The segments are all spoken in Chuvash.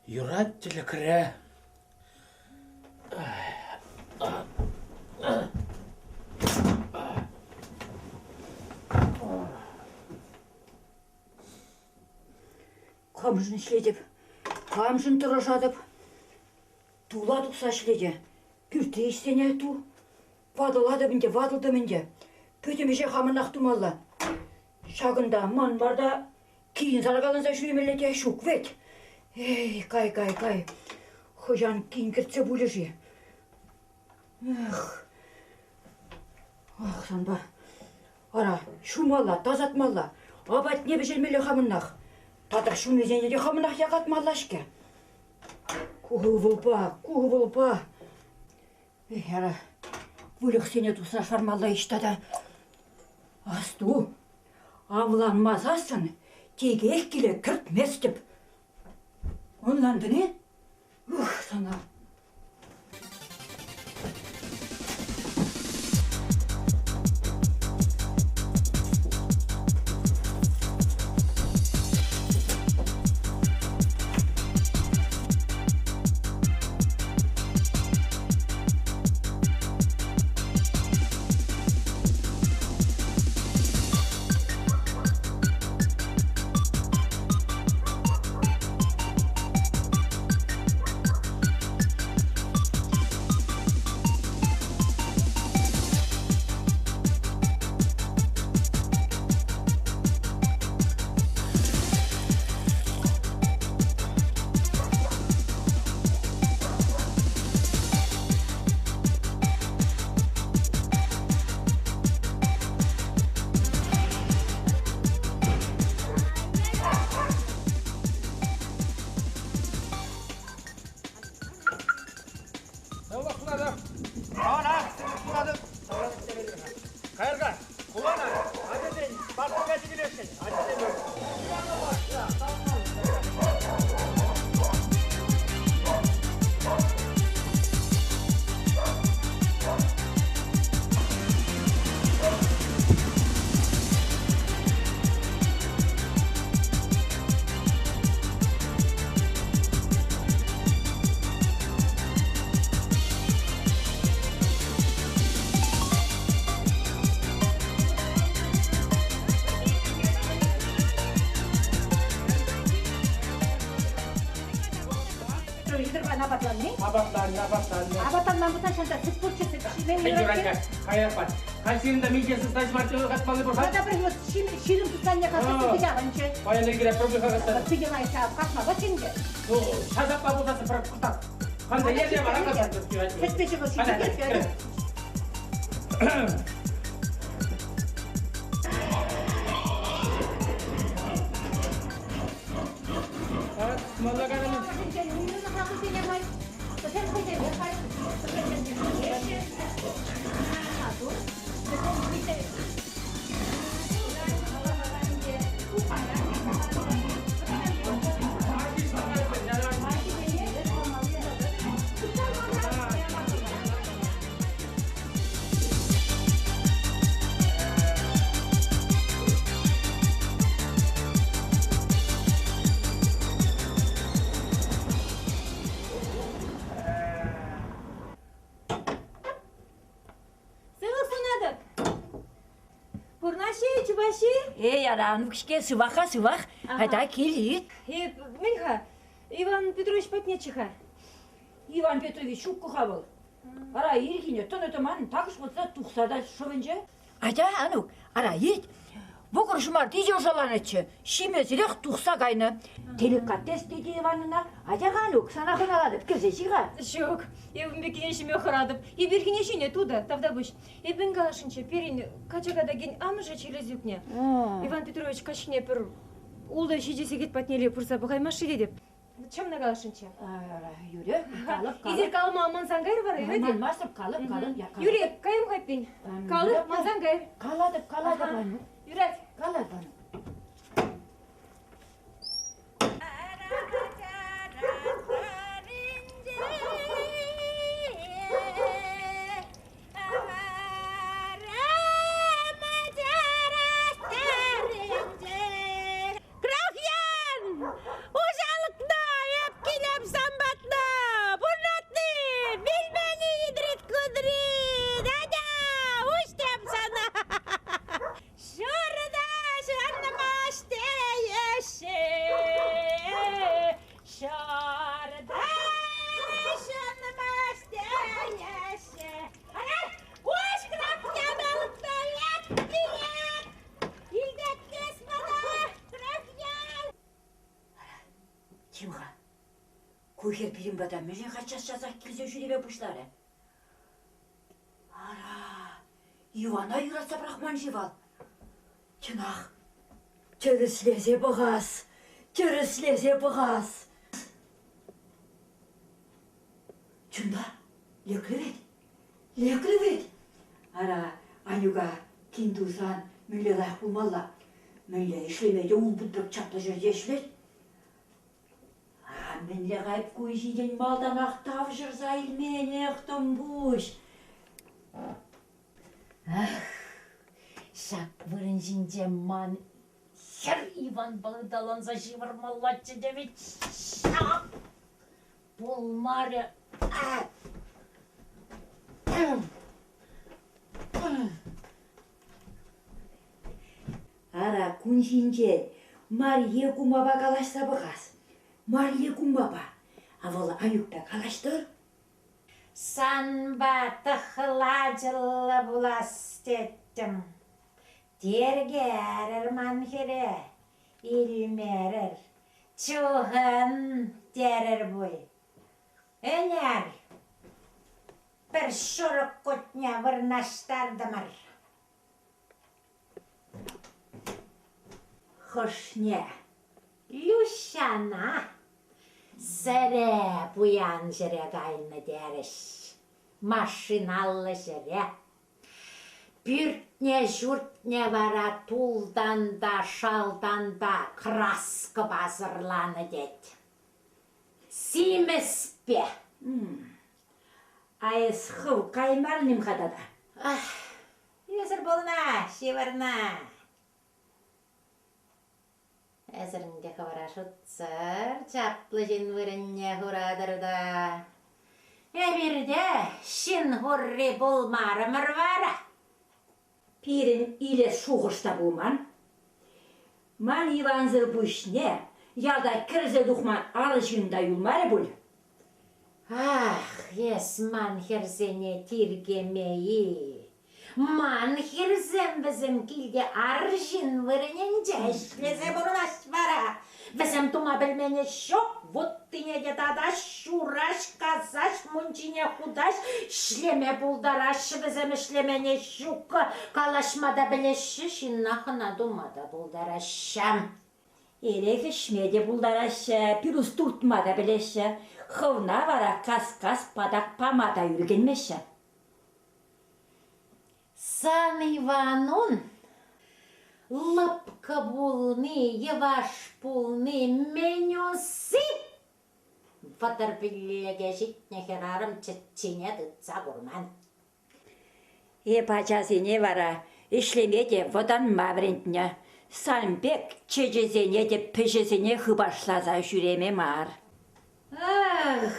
Юрать тӗлӗкре. Камшӑн ӗҫлетӗп, камшӑн тӑрӑшатӑп. Тула тухса ӗҫлете, пӳртре ӗҫсене ту. Ватӑлатӑп ӗнтӗ, ватӑлтӑм ӗнтӗ. Пӗтӗм ӗҫе хамӑнах тумалла. Ҫакӑнта ман варта кин саркаланса ҫӳремелле те ҫук вӗт. Эй, кай, кай, кай. Хӑҫан кин кӗртсе пулӗ-ши? Эх, ах, санпа. Ара, ҫумалла, тасатмалла, апатне пӗҫермелле хамӑннах. Тата ҫунисене те хамӑнах якатмалла-ҫке. Ку ывӑлпа, ку ывӑлпа. Эх, ара, выльӑхсене туса шармалла-иҫ тата. Асту, авланмасассӑн текех киле кӗртместӗп. Ӑнлантӑн-и? Ух, сана! Апатланни? Апатланнӑ, апатланнӑ. Апатланман пулсан ҫанта сӗт пурччӗ, сӗт ҫиме юрать. Каяпа. Халь сирӗн та миҫе сысна ҫмарчӗ катмалли пур-ха? Тата пӗр вот ҫирӗм сыснане касса питӗ аванччӗ. Паян ӗлкӗре пӗр пырса кастарӑр. Питӗ лайӑх касма ӗнтӗ. Ну, часаппа пулсассӑн пӗр кӑштах. Ханта ерне вара касса Сӗтпе ҫӑкӑр ҫитет. Малла карамын. Сывлӑх сунатӑп. Пурнаҫҫӗ-и, чупаҫҫӗ-и? Эй, ара, ну-ҫке, сывах-ха, сывах. Айта кил-и. Эп, мӗн-ха, Иван Петрович патнеччӗ-ха. Иван Петрович ҫуккӑ-ха вӑл. Ара, ирхине тӑнӑ-тӑман такӑш вӑтса тухса та шӑвӑнчӗ. Атя, Анук, ара, ит. Вӑкӑр ҫӑмарти те ӑшаланӑччӗ. Ҫимесӗрех тухса кайнӑ. Деликатес тете Ивановна. Атя-ха, Анук, сана хӑналатӑп, кӗрсе ҫи-ха. Ҫук, эп ун пеккине ҫиме хӑратӑп. Эпир ҫине тутӑ, тавтапуҫ. Эп мӗн каласшӑнччӗ, пирӗн качака такен амӑшӗ чирлесе ӳкнӗ. Иван Петрович каҫхине пӗр ултӑ-ҫичӗ сехет патнелле пырса пӑхаймасть-ши тетӗп. Чӑмна каласшӑнччӗ. Юрӗ, калӑп, калӑп. Эсир калама мансан кайӑр вара, юрӗ те? Манмастӑп, калӑп, калӑп. Юрӗ, кайрӑм-ха эппин. Калӑп, мансан кайӑр. Калатӑп, калатӑп, Анюк. Юрать. Калатӑп, Анюк. хӗр пирӗн пата мӗншӗн-ха час-часах килсе ҫӳреме пуҫларӗ? Ара, Ивана юратса пӑрахман-ши вӑл? Чӑнах, тӗрӗслесе пӑхас, тӗрӗслесе пӑхас. Чӑн та, лекрӗ вӗт, лекрӗ вӗт. Ара, Анюка кин тусан мӗнле лайӑх пулмалла? Мӗнле ӗҫлеме те улпут пек чаплӑ ҫӗрте ӗҫлет. А мӗнле кайӑк ку ҫинчен малтанах тавҫӑрса илменех тӑмпуҫ. Ах, ҫак вырӑн ҫинче ман хӗр Иванпа ыталанса ҫывӑрмаллаччӗ те вӗт ҫак пулмарӗ. Ара, кун ҫинчен Марье кумапа калаҫса пӑхас. Марье кумапа. А вӑл Анюкпа калаҫтӑр. Санпа тӑхлачӑллӑ пулас теттӗм. Тиркерӗр ман хӗре, илмерӗр. Чухӑн терӗр пуль. Ӗнер пӗр шурӑк кутне вырнаҫтартӑмӑр. Хӑшне? Люҫҫана сӗре пуян ҫӗре кайнӑ терӗҫ. Машиналлӑ ҫӗре. Пӳртне-ҫуртне вара тултан та, шалтан та краскӑпа сӑрланӑ тет. Симӗспе. А эс хӑв каймарӑн-им-ха тата? Ах, ӳсӗр пулнӑ, ҫывӑрнӑ. Эсӗр ӗнтӗ хӑвӑра шутсӑр чаплӑ ҫын вырӑнне хуратӑр та. Эпир те ҫын хурри пулмарӑмӑр вара. Пирӗн илес шухӑш та пулман. Ман Ивансӑр пуҫне ялта кӗрсе тухман арҫын та юлмарӗ пуль. Ах, эс ман хӗрсене тиркеме-и? Ман хӗрсем вӗсем килте арҫын вырӑнӗнче ӗҫлесе пурӑнаҫ вара. Вӗсем тума пӗлмен ӗҫ ҫук, вуттине те татаҫ, ҫураҫ, касаҫ, мунчине хутаҫ, ӗҫлеме пултараҫҫӗ вӗсем ӗҫлемен ӗҫ ҫуккӑ, калаҫма та пӗлеҫҫӗ, ҫынна хӑна тума та пултараҫҫӗ. Эрех ӗҫме те пултараҫҫӗ, пирус туртма та пӗлеҫҫӗ, хӑвна вара кас-кас патак пама та ӳркенмеҫҫӗ. Сан Иванун лӑпкӑ пулни, йӑваш пулни мӗн усси? 35-е ҫитнӗ хӗрарӑм чӗччине тытса курман. Эп ачасене вара ӗҫлеме те вӑтанма вӗрентнӗ. Сан пек чӗчӗсене те пӗҫӗсене хыпашласа ҫӳреме мар. Ах,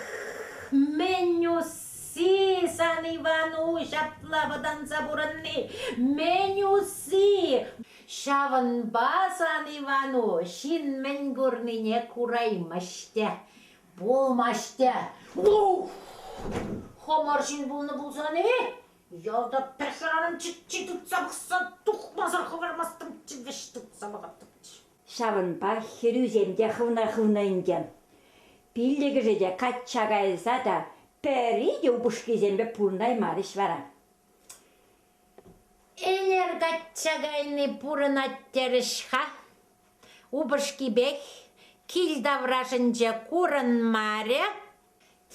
мӗн усси сан, Ивану, ҫапла вӑтанса пурӑнни? Мӗн усси? Ҫавӑнпа сан, Ивану, ҫын мӗн курнине кураймасть те, пулмасть те. Ух! Хӑмӑр ҫын пулнӑ пулсан-и? Ялта пӗр хӗрарӑм чӗччи тытса пӑхса тухмасӑр хӑвармастӑмччӗ, вӗҫ тытса пӑхаттӑмччӗ. Ҫавӑнпа хӗрӳсем те хывна-хывнӑ ӗнтӗ. Пиллӗкӗшӗ те качча кайса та пӗри те упӑшкисемпе пурӑнаймарӗҫ вара. Ӗнер качча кайни пурӑнать терӗҫ-ха. Упӑшкипех кил таврашӗнче курӑнмарӗ.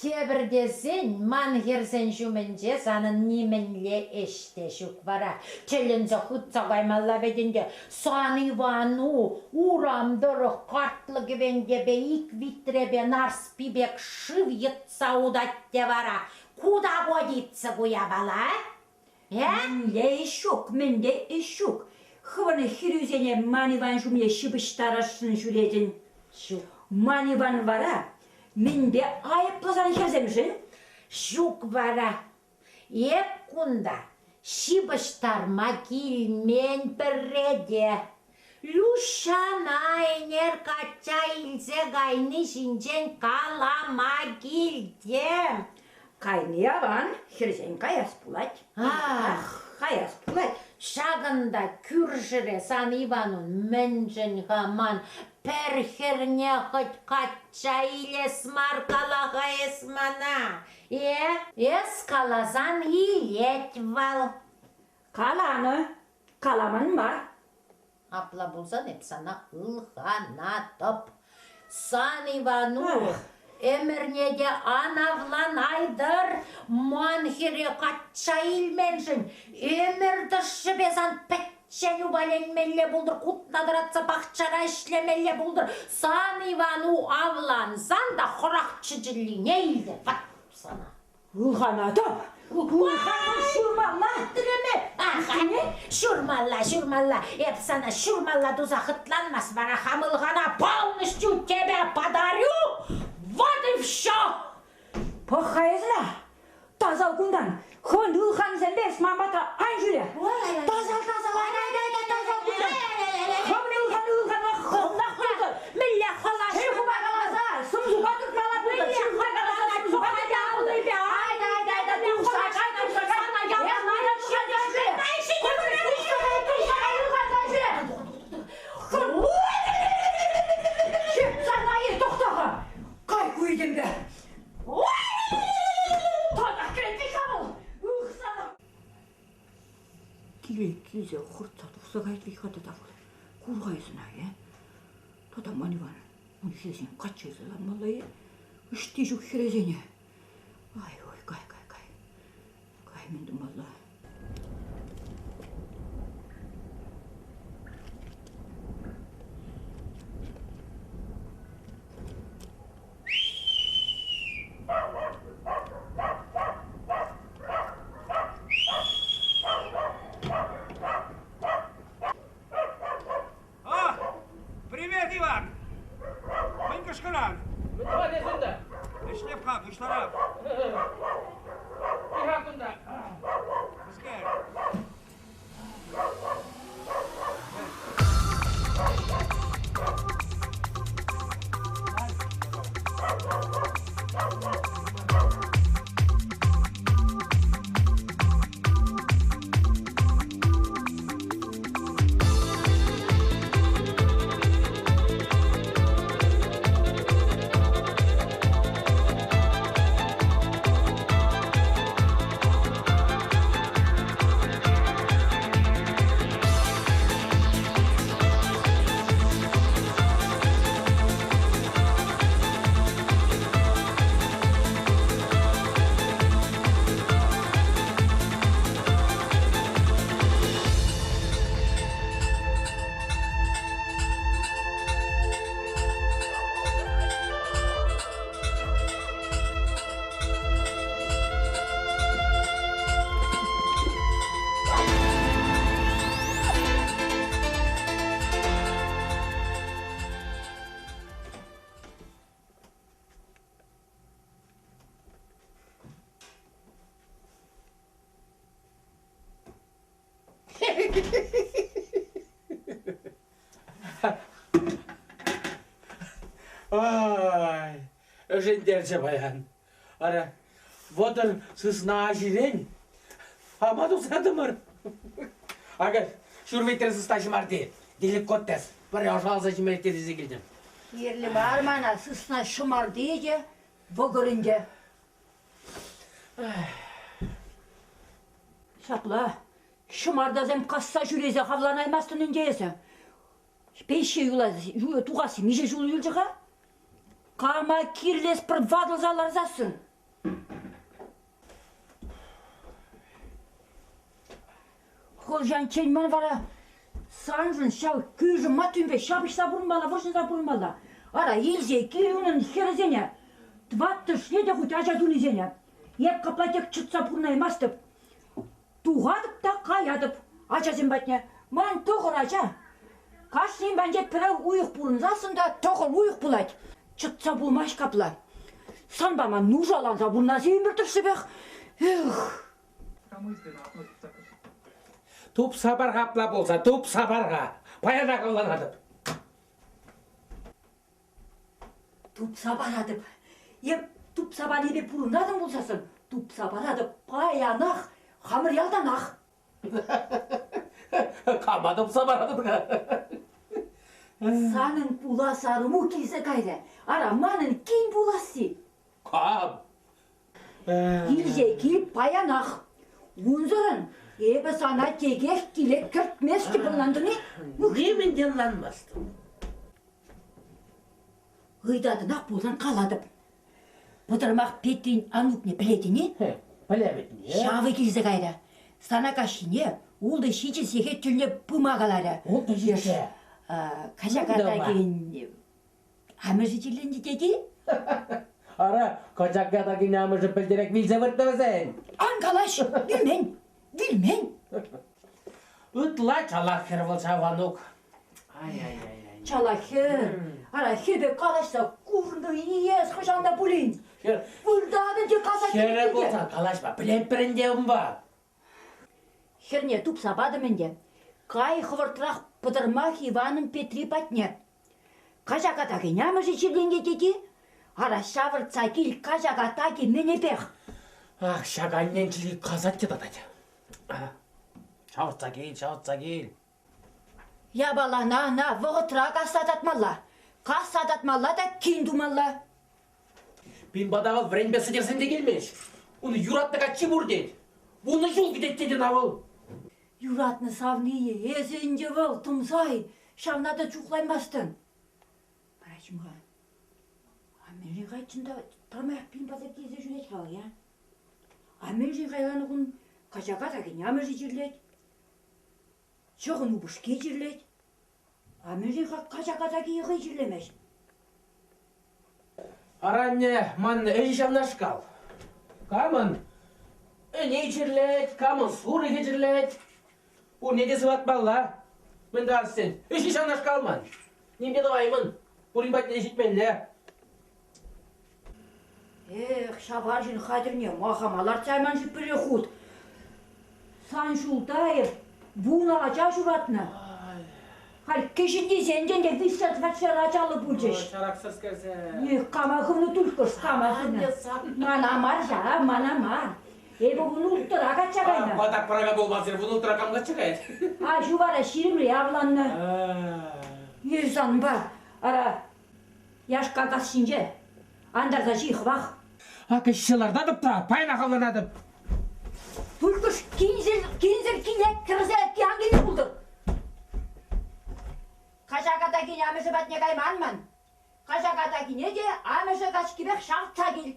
Тепӗр тесен, ман хӗрсен ҫумӗнче санӑн нимӗнле ӗҫ те ҫук вара. Тӗлӗнсе хытса каймалла вӗт ӗнтӗ. Сан Ивану урам тӑрӑх картлӑ кӗвентепе ик витрепе Нарспи пек шыв йӑтса утать те вара. Куда годится ку япала? Э? Мӗнле ӗҫ ҫук, мӗнле ӗҫ ҫук. Хӑвӑн хӗрӳсене ман Иван ҫумне ҫыпӑҫтарасшӑн ҫӳретӗн. Ҫук. Ман Иван вара мӗнпе айӑплӑ сан хӗрсемшӗн? Ҫук вара. Эп кунта ҫыпӑҫтарма килмен пӗрре те. Люҫҫана ӗнер качча илсе кайни ҫинчен калама килтӗм. Кайни аван, хӗрсен каяс пулать. Ах, каяс пулать. Ҫакӑнта кӳршӗре сан Иванун мӗншӗн-ха ман? Пӗр хӗрне хӑть качча илес мар кала-ха эс мана. Э, эс каласан илет вӑл. Каланӑ, каламан мар. Апла пулсан эп сана ылханатӑп. Сан Ивану ӗмӗрне те ан авланайтӑр, ман хӗре качча илменшӗн ӗмӗр тӑршшӗпе сан пӗччен упаленмелле пултӑр, кутна тӑратса пахчара ӗҫлемелле пултӑр. Сан Ивану авлансан та хӑрах чӗчӗллине илтӗр. Ват сана. Ылханатӑп. Ылханӑн ҫурмалла. Тӗреме. Ҫурмалла, ҫурмалла. Эп сана ҫурмалла туса хӑтланмас вара хам ылхана полностью тебе подарю. Вот и все. Пӑх-ха эсӗ Тасал кунтан. Хӑвӑн ылхансемпе эс ман патра ан ҫӳре. Тасал, тасал, ай, ай, ай, тасал кунтан. Хӑвӑн ылхан ылхана хӑвнах пултӑр. Мӗнле хӑлаҫ? Чӗлхупа каласа, сӑмсупа туртмалла пултӑр. Чӗлхупа каласа, сӑмсупа туртмалла пултӑр. Ай, ай, ай, ай, тухса кай, тухса кай. Эс мана тухса ҫӳре. Тухса кай, тухса кай, ылханса ҫӳре. Ҫыртсана тохта-ха. Кай ку этемпе. Татах кӗрет-ха вӑл. Ух, сана. Киле килсе хӑртса тухса кайрӗ-ха тата вӑл. Кур-ха эс ӑна, э? Тата ман Иван, ун хӗрӗсен качча илсе лармалла-и? Ӑҫти ҫук хӗрӗсене? Ай-ой, кай, кай, кай. Кай, мӗн тумалла? А, привет, Иван! Мӗн кӑшкӑран? Мӗн тӑвать эс унта? Ӗҫлеп-ха, пуҫларах. Тихо кунта. Мӗскер? Ай, ӗшентерчӗ паян. Ара, вӑтӑр сысна аҫирен ама туса тӑмӑр. Акӑ, ҫур витре сысна ҫӑмарти, деликатес, пӗр ӑшалса ҫиме тесе килтӗм. Кирлӗ мар мана сысна ҫӑмарти те, вӑкӑр ӗнтӗ. Ҫапла, ҫӑмартасем касса ҫӳресе хавланаймастӑн ӗнтӗ эсӗ. Пеҫҫе тухасси миҫе ҫул юлчӗ-ха? Кама кирлес пӗр ватӑлса ларсассӑн? Хӑлҫанччен ман вара саншӑн ҫав кӳршӗ Матюньпе ҫапӑҫса пурӑнмалла, вӑрҫӑнса пурӑнмалла. Ара, илсе кил унӑн хӗрӗсене, тӑваттӑшне те хуть ача тунисене. Эп капла тек чӑтса пурӑнаймастӑп. Тухатӑп та каятӑп ачасем патне. Ман тӑхӑр ача. Кашнин патӗнче пӗрер уйӑх пурӑнсассӑн та тӑхӑр уйӑх пулать. Чӑтса пулмасть капла. Санпа ман нушаланса пурӑнас ӗмӗр тӑршшӗпех. Эх! Тупса пар-ха апла пулса, тупса пар-ха. Паянах ӑнланатӑп. Тупса паратӑп. Эп тупса панипе пурӑнатӑн пулсассӑн, тупса паратӑп паянах, хамӑр ялтанах. Кама тупса паратӑн-ха? Санӑн пулас арӑму килсе кайрӗ. Ара, манӑн кин пуласси. Кам? Килсе кил паянах. Унсӑрӑн эпӗ сана текех киле кӗртместӗп, ӑнлантӑн-и? Нимӗн те ӑнланмастӑп. Ыйтатӑнах пулсан калатӑп. Пӑтӑрмах Петтин Анукне пӗлетӗн-и? Пӗлетӗн-и? Ҫавӑ килсе кайрӗ. Сана каҫхине ултӑ-ҫичӗ сехет тӗлне пыма каларӗ. Ултӑ-ҫичӗ? Качака кин амӑшӗ чирленчӗ тет-и? Ара, качака та кин амӑшӗ пӗлтерек вилсе выртнӑ вӗсен. Ан калаҫ, вилмен, вилмен. Ытла чалак хӗр вӑл ҫав Анук. Ай-ай-ай. Чалак хӗр. Ара, хӗрпе калаҫса курнӑ-и эс хӑҫан та пулин? Хӗр. Выртатӑн те касать Хӗрӗ пулсан калаҫма пӗлетпӗр ӗнтӗ унпа. Хӗрне тупса патӑм ӗнтӗ. Кай хӑвӑртрах Пӑтӑрмах Иванӑн Петри патне. Качака такин амӑшӗ чирленет тет-и? Ара, ҫавӑртса кил качака таки мӗнӗпех. Ах, ҫак аннен чӗри касать те татать. Ҫавӑтса кил, ҫавӑтса кил. Япалана ӑна вӑхӑтра касса татмалла. Касса татмалла та кин тумалла. Пин пата вӑл вӗренпе сӗтӗрсен те килмест. Ун юратнӑ каччи пур тет. Вунӑ ҫул кӗтет тет ӑна вӑл. Юратнӑ савнийӗ эсӗ ӗнтӗ вӑл, тӑмсай, ҫавна та чухлаймастӑн. Параҫ-им-ха? А мӗншӗн кайччӑн та пӗрмаях пин пата килсе ҫӳрет-ха вӑл, я? А мӗншӗн хайланӑ кун качака та амӑшӗ чирлет, чӑхӑн упӑшки чирлет. А мӗншӗн-ха качака таки хӑй чирлемест? Аранне ман ӗҫ ҫавнашкал. Камӑн ӗни чирлет, камӑн сурӑхӗ чирлет. Пурне те сыватмалла. Мӗн тӑвас тен, ӗҫӗ ҫавнашкал ман. Ним те тӑваймӑн. Пурин патне те ҫитмелле. Эх, ҫав арҫын хатӗрне ма хама лартса яман-ши пӗрре хут? Сан ҫулта эп вунӑ ача ҫуратнӑ. Халь кӗҫӗннисен те ӗнтӗ виҫҫӗр-тӑватҫӗр ачаллӑ пулчӗҫ. Чараксӑрскерсем. Эх, кама хывнӑ тульккӑш, кама хывнӑ. Мана мар ҫав, мана мар. Эпӗ вун улттӑра качча кайнӑ. Патак пӑракан пулмасӑр вун улттӑра кам качча каять? Аҫу вара ҫирӗмре авланнӑ. Ир санпа, ара, Яшка кас ҫинче антарса ҫи хӑвах. Ак ӗҫсе лартатӑп та паянах авланатӑп. Пулькӑш кинсӗр, кинсӗр киле кӗрсе ан килнӗ пултӑр. Качака та кин амӑшӗ патне кайман ман. Качака та кине те амӑшӗ качкипех ҫавӑтса кил.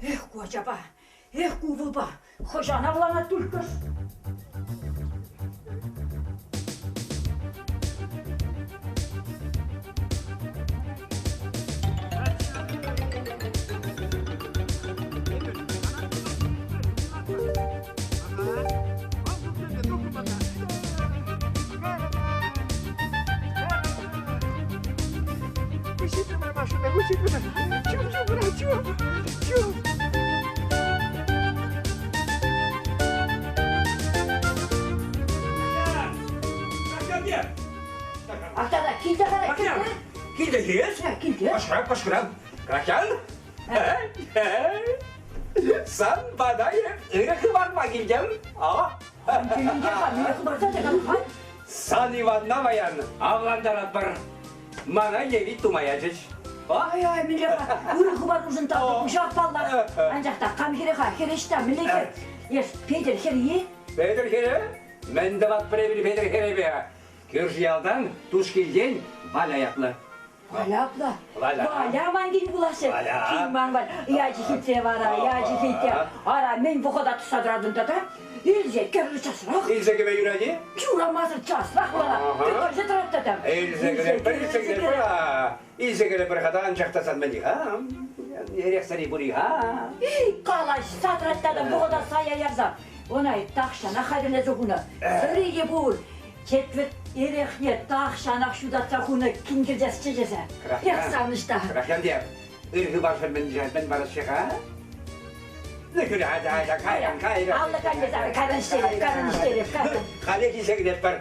Эх, ку ачапа, эх, ку ывӑлпа, хӑҫан авланать тульккӑш? Ахтана килте кара, килте. Килте килес? Килте. Кӑшкӑрап, кӑшкӑрап. Крахян? Сан пата ырӑ хыпарпа килтӗм. Сан Иванна паян авлантаратпӑр. Мана евит тума ячӗҫ. Ай-ай, мӗнле-ха, ырӑ хыпар курсан та пуҫах паллах. Анчах та кам хӗрӗ-ха, хӗр ӑҫта, мӗнле хӗр? Эс Петӗр хӗр-и? Петӗр хӗрӗ? Мӗн тӑватпӑр эпир Петӗр хӗрӗпе? Кӳршӗ ялтан, Тушкилтен Валя ятлӑ. Валя апла? Валя. Валя ман кин пуласчӗ. Валя. Кин ман Валя. Ячӗ хитре вара, ячӗ хитре. Ара, мӗн вӑхӑта тӑсса тӑратӑн тата? Илсе кӗр часрах. Илсе кӗме юрать-и? Юрамасӑр часрах вара. Кӗрсе тӑрать тата. Илсе кӗрепӗр, илсе кӗрепӗр. Илсе кӗрепӗр-ха та, анчах та сан мӗн-ха? Эрех-сӑри пур-и-ха? Эй, калаҫса тӑрать тата вӑхӑта сая ярса. Ӑна тахҫанах хатӗрлесе хунӑ. Сӑри те пур. Четвӗрт эрехне тахҫанах ҫутатса хунӑ кин кӗртесчӗ тесе. Эх, савӑнӑҫ та. Крахьян те ыр хыпаршӑн мӗн параҫҫӗ-ха? Кайран, кайран. Алла кайран, кайран ӗҫтереп, кайран ӗҫтереп, кайран. Халех илсе килетпӗр.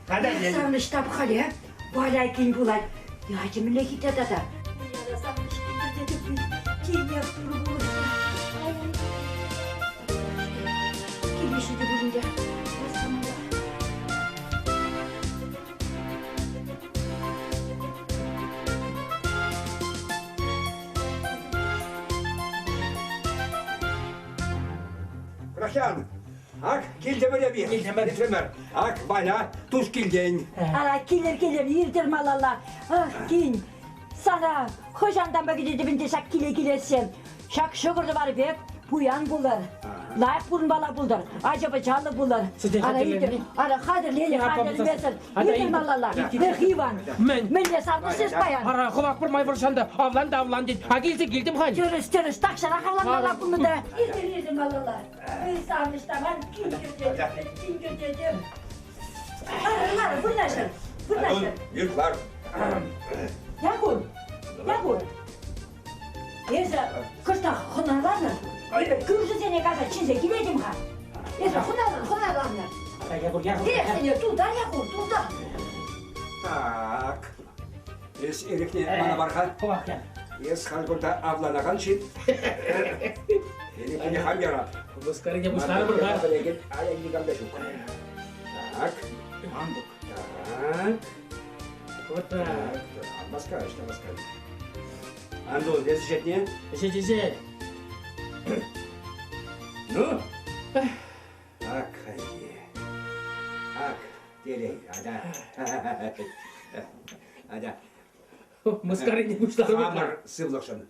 Эх, савӑнӑҫ та хале. Валя кин пулать. Ячӗ мӗнле хитре тата. Савӑнӑҫ килтӗр тинех турӑ пулӑшса. Килӗшӳ те пулин те. Крахьян, ак килтӗмӗр эпир. Килтӗмӗр. Килтӗмӗр. Ак, Валя, тус килтен. Ара, килӗр, килӗр, иртӗр малалла. Ах, кин, сана хӑҫантанпа кӗтетӗп ӗнтӗ ҫак киле килессе. Ҫак ҫӑкӑр тӑвар пек пуян пулӑр. Лайӑх пурӑнмалла пултӑр, ача-пӑчаллӑ пулӑр. Сӗтел Ара, хатӗрленӗ. ара, хатӗрленӗ, хатӗрлемесӗр. Иртӗр малалла. Эх, Иван, Мӗн? мӗнле савнӑҫ паян? Ара, хӑвах пӗрмай вӑрҫан та авлан та авлан тет. А килсе килтӗм халь. Тӗрӗс, тӗрӗс, тахҫанах авланмалла пулнӑ та. Иртӗр, иртӗр малалла. Эй, савнӑҫ таман, кин кӗртетӗп, кин кӗртетӗп. Ларӑр, ларӑр, вырнаҫӑр, вырнаҫӑр. Ир лар. Якур, Якур, эсӗ кӑштах хӑналанӑр. Эпӗ кӳршӗсене кайса чӗнсе килетӗм-ха. Эсӗ хӑналан, хӑналанӑр. Якур, Якур. Эрехсене тултар, Якур, тултар. Так. Эс эрехне мана пар-ха. Хӑвах яр. Эс халь кунта авланакан ҫын. Эрехне хам ярап. Мыскарине пуҫтарӑпӑр-ха. Пӗлекен ая никам та ҫук. Так. Антук. Так. Вот так. Баска, ӑҫта баска? Антон, эс ӗҫетне? Ӗҫет, ӗҫет. Ну? Так, хайхи. Ак, телей, ата. Атя. Мыскарине пуҫтарӑпӑр. Хамӑр сывлӑхшӑн.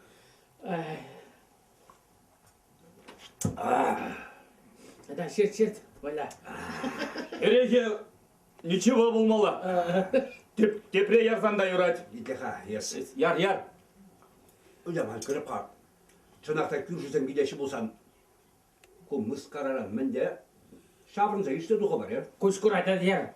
Да, ҫырт, ҫырт, Валя. Эрехе ничего пулмалла. Тепре ярсан та юрать. Итле-ха, эс. Яр, яр. Ыляман кӗрӗп-ха. Чӑнах та кӳршӗсем килеҫҫӗ пулсан, ку мыскараран мӗнле ҫаврӑнса ишсе тухӑпӑр, э? Куҫ курать, яр.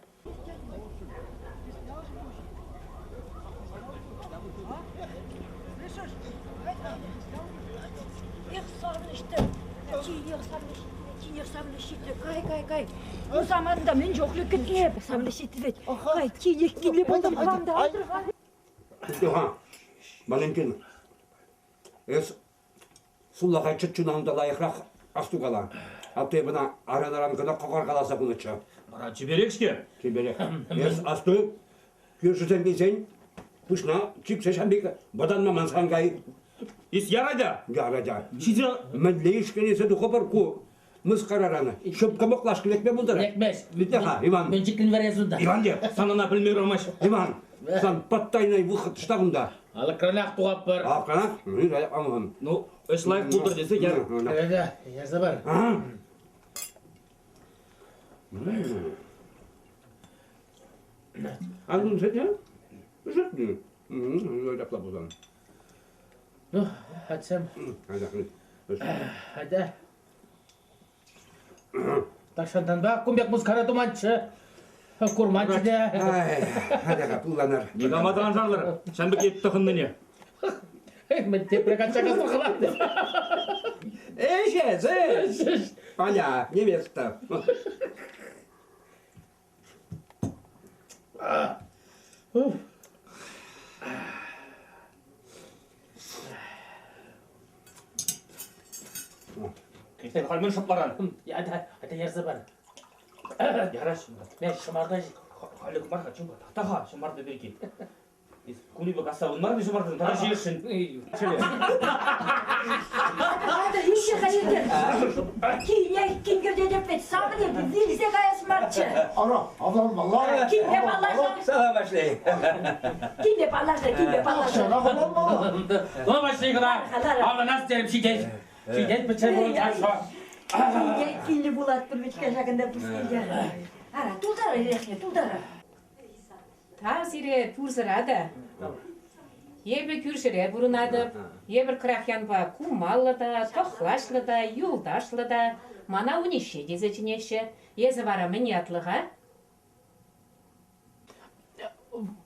Эх, савӑнӑҫ-тӑ! Тинех савӑнӑҫ, тинех савӑнӑҫ ҫитрӗ. Кай, кай, кай. Ну, саманта мӗн чухлӗ кӗтнӗ. Савӑнӑҫ ҫитрӗ вӗт. Кай, тинех килнӗ пултӑм. Хам та айтӑр-ха. Ха, Валентин, эс сулахай чӗрчунан та лайӑхрах астукала. А ты ӑна аран-аран кӑна кӑкӑркаласа пынӑччӗ. Вара чиперех-ҫке. Чиперех. Эс асту, кӳршӗсем килсен пуҫна чиксе ҫам пек вӑтанма мансан кай. Ис яр атя. Яр атя. Ҫисе Мӗнле ишкелесе тухӑпӑр ку мыскараран? Ҫупкӑ мӑклашкӑ лекме пултарать. Лекмест. Итле-ха, Иван. Мӗн чиклӗн вӗрес унта? Иван те. Сан ӑна пӗлме юрамасть. Иван, сан подтайный выход ӑҫта кунта? Алӑкранах тухатпӑр. Алӑкранах? Ну, ӗҫ лайӑх пултӑр тесе яр. Ярса пар. Антун сӗтне? Сӗтнӗ. Ҫапла пулсан. Ну, атьсем. Атя. Тахҫантанпа кун пек мыскара туманччӗ. Курманччӗ те. Атя-ха, пулланар. Никама та ан шарлӑр. Ҫам пек тӑхӑннине. Мӗн тепре качча касса хӑварнӑ. Ӗҫ эс, ӗҫ. Паля, невеста. Кӗҫех халь мӗн шӑпларан? Атя ярса пар. Ярас. Мен ҫӑмарта Халӗ мар-ха, чун-ха, тахта-ха ҫӑмарта пирки. Кунӗпе касса вырмарӑн ҫӑмартан тата ҫиесшӗн. Атя, ишӗ-ха иртӗр. Килне кинкӗртетӗп вӗт, савӑнӗ вилсе каяс марччӗ. Ара, авланмалла. Килне паллашар. Салам, Ваҫлей. Килне паллашар, килне паллашар. Тахҫанах авланмалла. Ну, Ваҫлей кӑна, авланас терӗм, ҫитет. Ҫитет пӗччен пурӑнсан. Килне пулатпӑр вӗт-ха ҫакӑнта пускилте. Ара, тултарӑр эрехне, тултарӑр. Тав сире пурсӑра та. Эпӗ кӳршӗре пурӑнатӑп. Эпӗр Крахьянпа кумаллӑ та, тӑхлачлӑ та, юлташлӑ та. Мана Униҫҫе тесе чӗнеҫҫӗ. Эсӗ вара мӗн ятлӑ-ха?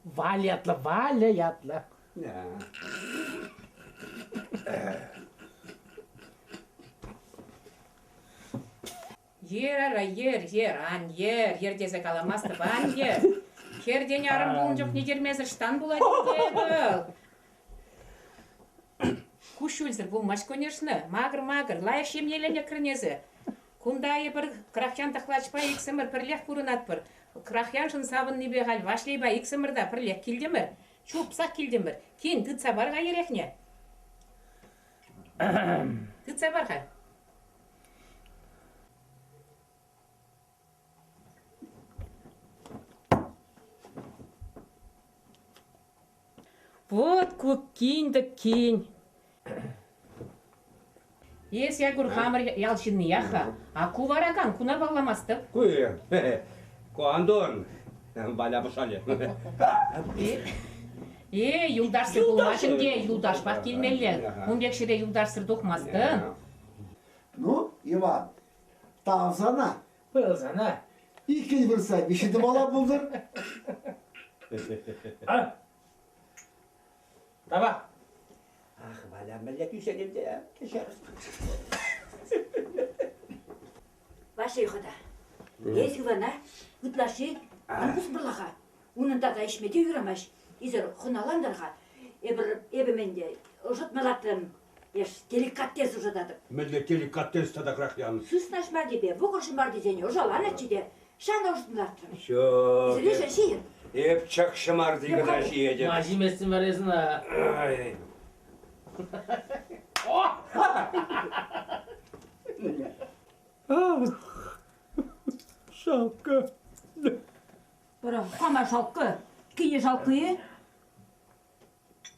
Валя ятлӑ, Валя ятлӑ. Йӗр, ара, йӗр, йӗр, ан йӗр, йӗр тесе каламастӑп, ан йӗр. Хӗртен арӑм пулнӑ чухне йӗрмесӗр ӑҫтан пулать ӗнтӗ вӑл? Куҫҫульсӗр пулмасть, конечно. Макӑр-макӑр, лайӑх ҫемьеленӗ эсӗ. Кунта эпир Крахьян тӑхлачпа иксӗмӗр пӗрлех пурӑнатпӑр. Крахьяншӑн савӑннипе халь Ваҫлейпа иксӗмӗр та пӗрлех килтӗмӗр. Чупсах килтӗмӗр. Кин, тытса пар-ха эрехне. Тытса пар-ха. Вот ку кин-тӗк кин. Эс, Якур, хамӑр ял ҫынниях-ха. А ку вара кам? Куна палламастӑп. Ку, ку Антон. Валя пӑшалӗ. Э, юлташсӑр пулмасть ӗнтӗ, юлташпах килмелле. Ун пек ҫӗре юлташсӑр тухмастӑн. Ну, Иван, тав сана. Пыл сана. Иккӗн выртса виҫҫӗ тумала пултӑр. А? Тавах. Ах, Валя, мӗнле тӳсетӗн те, кӗҫӗр. Ваҫлей хӑта, эс Ивана ытлашши ан пусмӑрлаха. Унӑн тата ӗҫме те юрамасть. Исӗр хӑналантӑр-ха. Эпӗр, эпӗ мӗнте, ӑшӑтма лартрӑм. Эш, деликатес ӑшӑтатӑп. Мӗнле деликатес тата крахьян? Сысна ҫмартипе вӑкӑр ҫӑмартисене ӑшаланӑччӗ те, ҫанӑ ӑшӑтма лартрӑм. Ҫук. Ӗҫӗр ҫийӗр. Эп чӑх ҫӑмарти кӑна ҫиетӗп. Ма ҫиместӗн вара эс ӑна? Ай. Ах, шалкӑ. Вара хама шалкӑ, кине шалкӑ-и?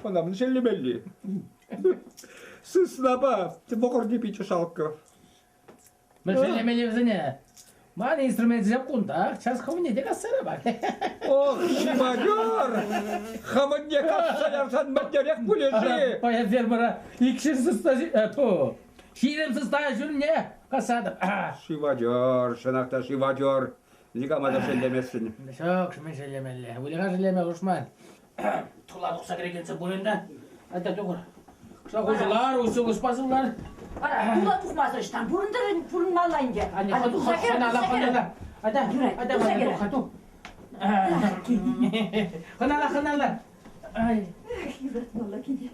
Ӑна мӗн шеллемелли? Сыснапа вӑкӑрти пичӗ шалкӑ. Мӗн шеллемелли вӗсене? Ман инструментсем кунтах, час хӑвне те касса ярапах. Ох, шимадер! Хӑвӑнне касса ярсан мӗнлерех пулӗ-ши? Паян фермӑра икҫӗр сысна, ту, ҫирӗм сысна ҫумне касатӑп. Шивадер, чӑнах та шивадер. Никама та шеллеместӗн. Ҫук, мӗн шеллемелле? Выльӑха шеллеме хушман. Тула тухса кӗрекенсем пур ӗнтӗ. Атя тухӑр. Кӑштах уҫӑлар, уҫӑлӑшпа сывлар. Ара, тула тухмасӑр ӑҫтан пурӑнтӑр, пурӑнмалла ӗнтӗ. Аня, Туса кӗр, хӑнала, туса кӗр. хӑнала. Атя, атя, туса кӗр. тух, тух. Хӑнала, хӑнала. Ай. Эх, юратмалла кине.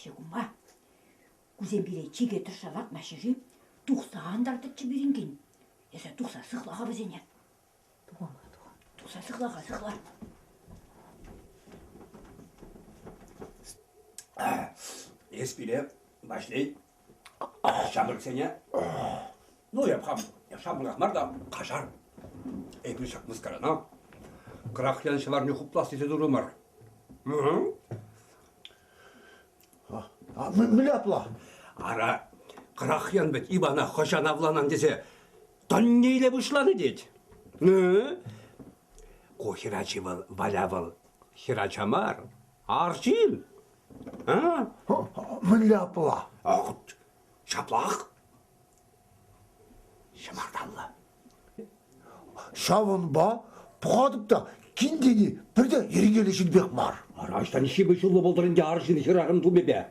Ҫукма. Кусем пире чике тӑрса лартмаҫҫӗ-ши? Тухса антартӑччӗ пирӗнкин. Эсӗ тухса сыхла-ха вӗсене. Тухам-ха, тухам. Тухса сыхла-ха, сыхла. Эс пире, Ваҫлей, ҫамрӑксене, ну, эп хам ҫамрӑках мар та, каҫар. Эпир ҫак мыскарана Крахьян ҫӑварне хуплас тесе турӑмӑр. А мӗнле апла? Ара, Крахьян вӗт Ивана хӑҫан авланан тесе тӑнне иле пуҫланӑ тет. Ку хӗрачи вӑл, Валя вӑл, хӗрача мар, арҫын. А? Мӗнле апла? Ҫаплах. Ҫӑмарталлӑ. Ҫавӑнпа пӑхатӑп та кин тени пӗрте йӗркеллӗ ҫын пек мар. Ара, ӑҫтан ҫыпӑҫуллӑ пултӑр ӗнтӗ арҫын хӗрарӑм тумӗпе?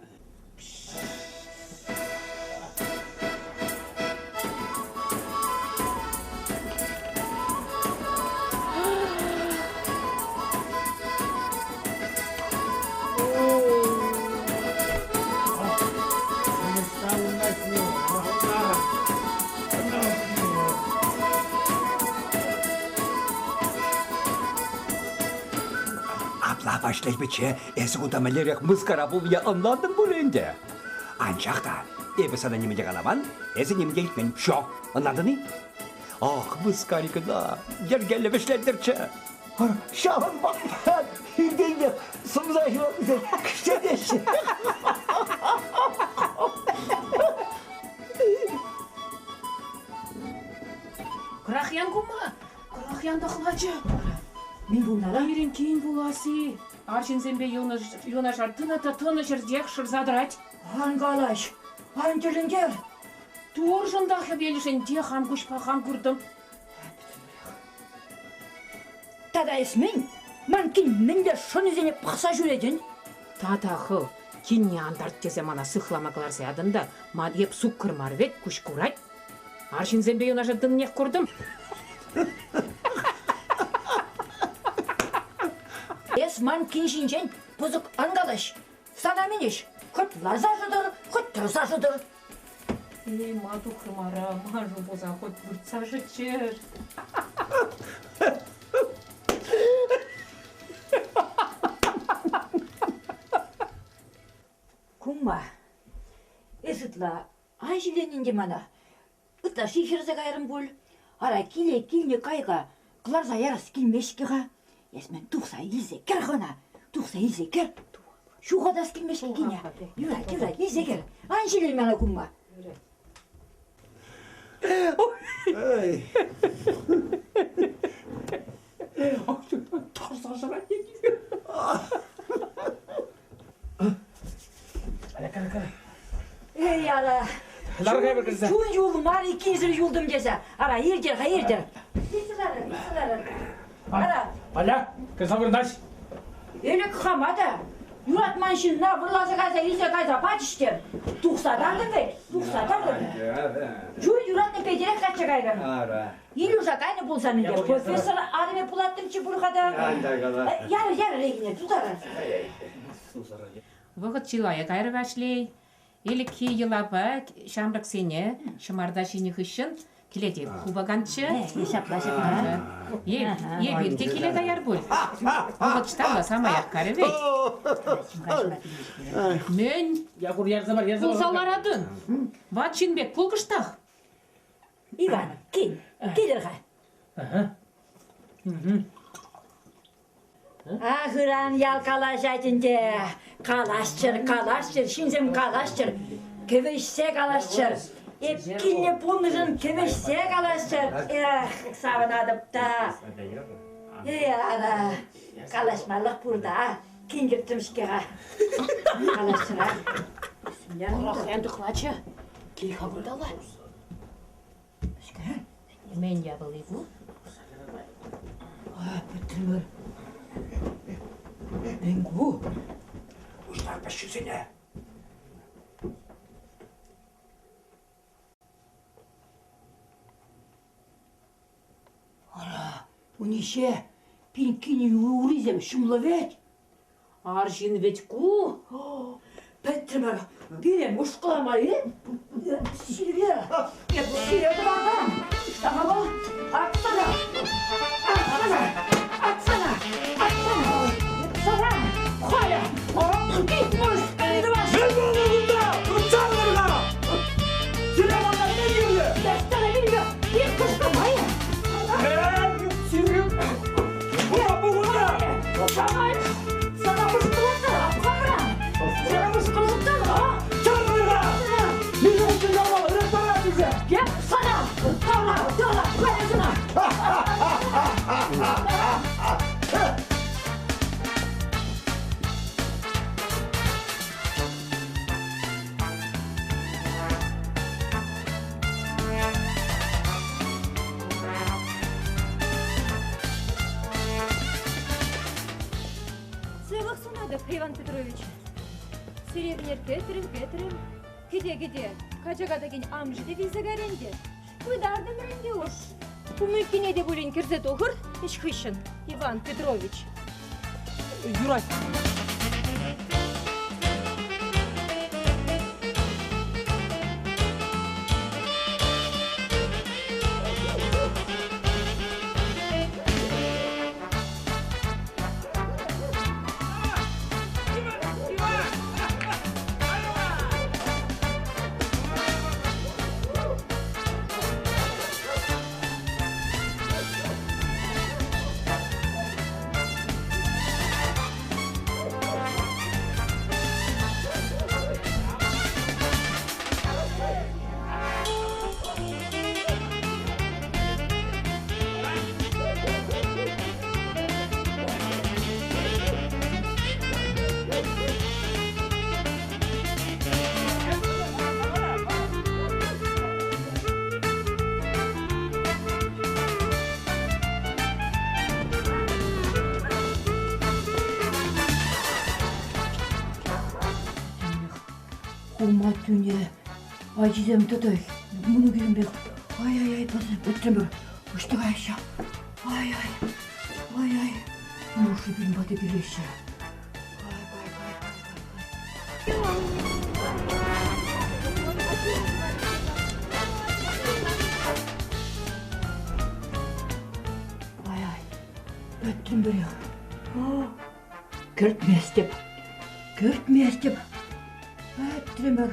Апла Ваҫлей пичче, эсӗ кунта мӗнлерех мыскара пулнине ӑнлантӑн пуль ӗнтӗ. Анчах та эпӗ сана нимӗн те каламан, эсӗ нимӗн те илтмен. Ҫо, ӑнлантӑн-и? Ах, мыскари кӑна, йӗркеллӗ вӗҫлентӗрччӗ. Ҫавӑнпа иртенпех сӑмса ҫурӑксем кӗҫӗтеҫҫӗ. Крахьян кума, Крахьян тӑхлачӑ. Мӗн пулнӑ? Пирӗн кин пулас-и? Арҫынсемпе юнашар тӑнӑ та тӑнӑ ҫӗртех шӑрса тӑрать. Ан калаҫ, ан тӗлӗнтер. Туршӑн та хӗвелшӗн те хам куҫпа хам куртӑм. Тата эс мӗн? Ман кин мӗнле шӑнӗсене пӑхса ҫӳретӗн? Тата хӑв кинне антарт тесе мана сыхлама кӑларса ятӑн та, ман эп суккӑр мар вӗт, куҫ курать. Арҫынсемпе юнашар тӑниех куртӑм. Эс ман кин ҫинчен пысӑк ан калаҫ. Сана мӗн ӗҫ? Хӑть ларса шӑтӑр, хӑть тӑрса шӑтӑр. Эй, ма тухрӑм ара, маншӑн пулсан хоть выртса шӑччӗр. Кумма, эс ытла ан ҫилленӗн те мана. Ытлашши хӗрсе кайрӑм пуль. Ара, киле килнӗ кайӑка кӑларса ярас килмест-ҫке-ха. Эс мӗн тухса илсе кӗр хӑна, тухса илсе кӗр. Ҫухатас килмест-ҫке кине. Юрать, юрать, илсе кӗр. Ан ҫилен мана кумма. Эй. Тарса шырать Эй, ара. Чун юлмар иккӗнсӗр юлтӑм тесе. Ара, иртер-ха, иртер. Илсе ларӑр, илсе ларӑр. Ара. Аля, кӗрсе вырнаҫ. Ӗлӗк хама та юратман ҫынна вӑрласа кайса илсе кайса пачӗҫ те. Тухса тартӑм вӗт, тухса тартӑм. Чун юратнӑ Петӗрех качча кайрӑм. Ара. Илюша кайнӑ пулсан ӗнтӗ профессор арӑмӗ пулаттӑмччӗ пуль-ха та. Ярӑр, ярӑр икӗне, тутарӑр. Вӑхӑт чылая кайрӗ Ваҫлей. Ӗлӗкхи йӑлапа ҫамрӑксене ҫӑмарта ҫинӗ хыҫҫӑн кӗлете хупаканччӗ. Ҫапла, ҫапла. Эпир те киле каяр пуль. Вӑхӑт штаба самаях карӗ вӗт. Мӗн? Якур, ярса пар, ярса пар. Пулса ларатӑн. Ват ҫын пек пул кӑштах. Иван, кил, килӗр-ха. Ах, ыран ял калаҫать ӗнтӗ. Калаҫчӑр, калаҫчӑр, ҫынсем калаҫчӑр, кӗвӗҫсе калаҫчӑр. Эп килнӗ пулнӑшӑн кӗвӗҫсе калаҫчӑр. Эх, савӑнатӑп та. Эй, ара, калаҫмалӑх пур та. Кин кӗртрӗм-ҫке-ха. Калаҫчӑрах. Урахран тӑхлачӑ. Кил-ха кунталла. Мӗн япали ку? Пӗтрӗмӗр. Мӗн ку? Пуҫтар пӗҫҫӳсене. Ара, Униҫе, Пинккин урисем ҫумлӑ вӗт. Арҫын вӗт ку. Пӗтрӗмӗр. Пире мӑшкӑлама-и? Сире, эп сире тӑвакан. Ӑҫта вӑл? Атсана! Атсана! Атсана! Атсана! Сана! Халӗ! Кит мӑшкӑл тӑвас! Мӗн пулнӑ кунта? Чарӑнӑр-ха! Сире мана мӗн кирлӗ? Ӑҫтана кирлӗ? Ик кӑшкӑрма-и? Сире... Кунта пухӑннӑ! Сана мӑшкӑлаттарап хамран! Сана мӑшкӑлаттарап! Чарӑнӑр-ха! Мишушкин япала ыраттарать тесе! Эп сана! Тара, тара, халӗ сана! Сывлӑх сунатӑп, Иван Петрович. Сире ӗнер кӗтрӗм, кӗтрӗм. Кӗте-кӗте, качака текен амӑшӗ те вилсе кайрӗ ӗнтӗ. Пытартӑмӑр ӗнтӗ уш. Кумӗккине те пулин кӗрсе тухӑр ӗҫ хыҫҫӑн, Иван Петрович. Юрать. Хума тӳне ачисем тата мӑнукӗсем пек ай-ай-ай пӗтрӗмӗр ӑҫта каяҫҫӗ ай-ай ай-ай нуши пирӗн пата килеҫҫӗ Ай-ай, пӗтрӗм пӗрех. Кӗртместӗп, кӗртместӗп. Пӗтрӗмӗр.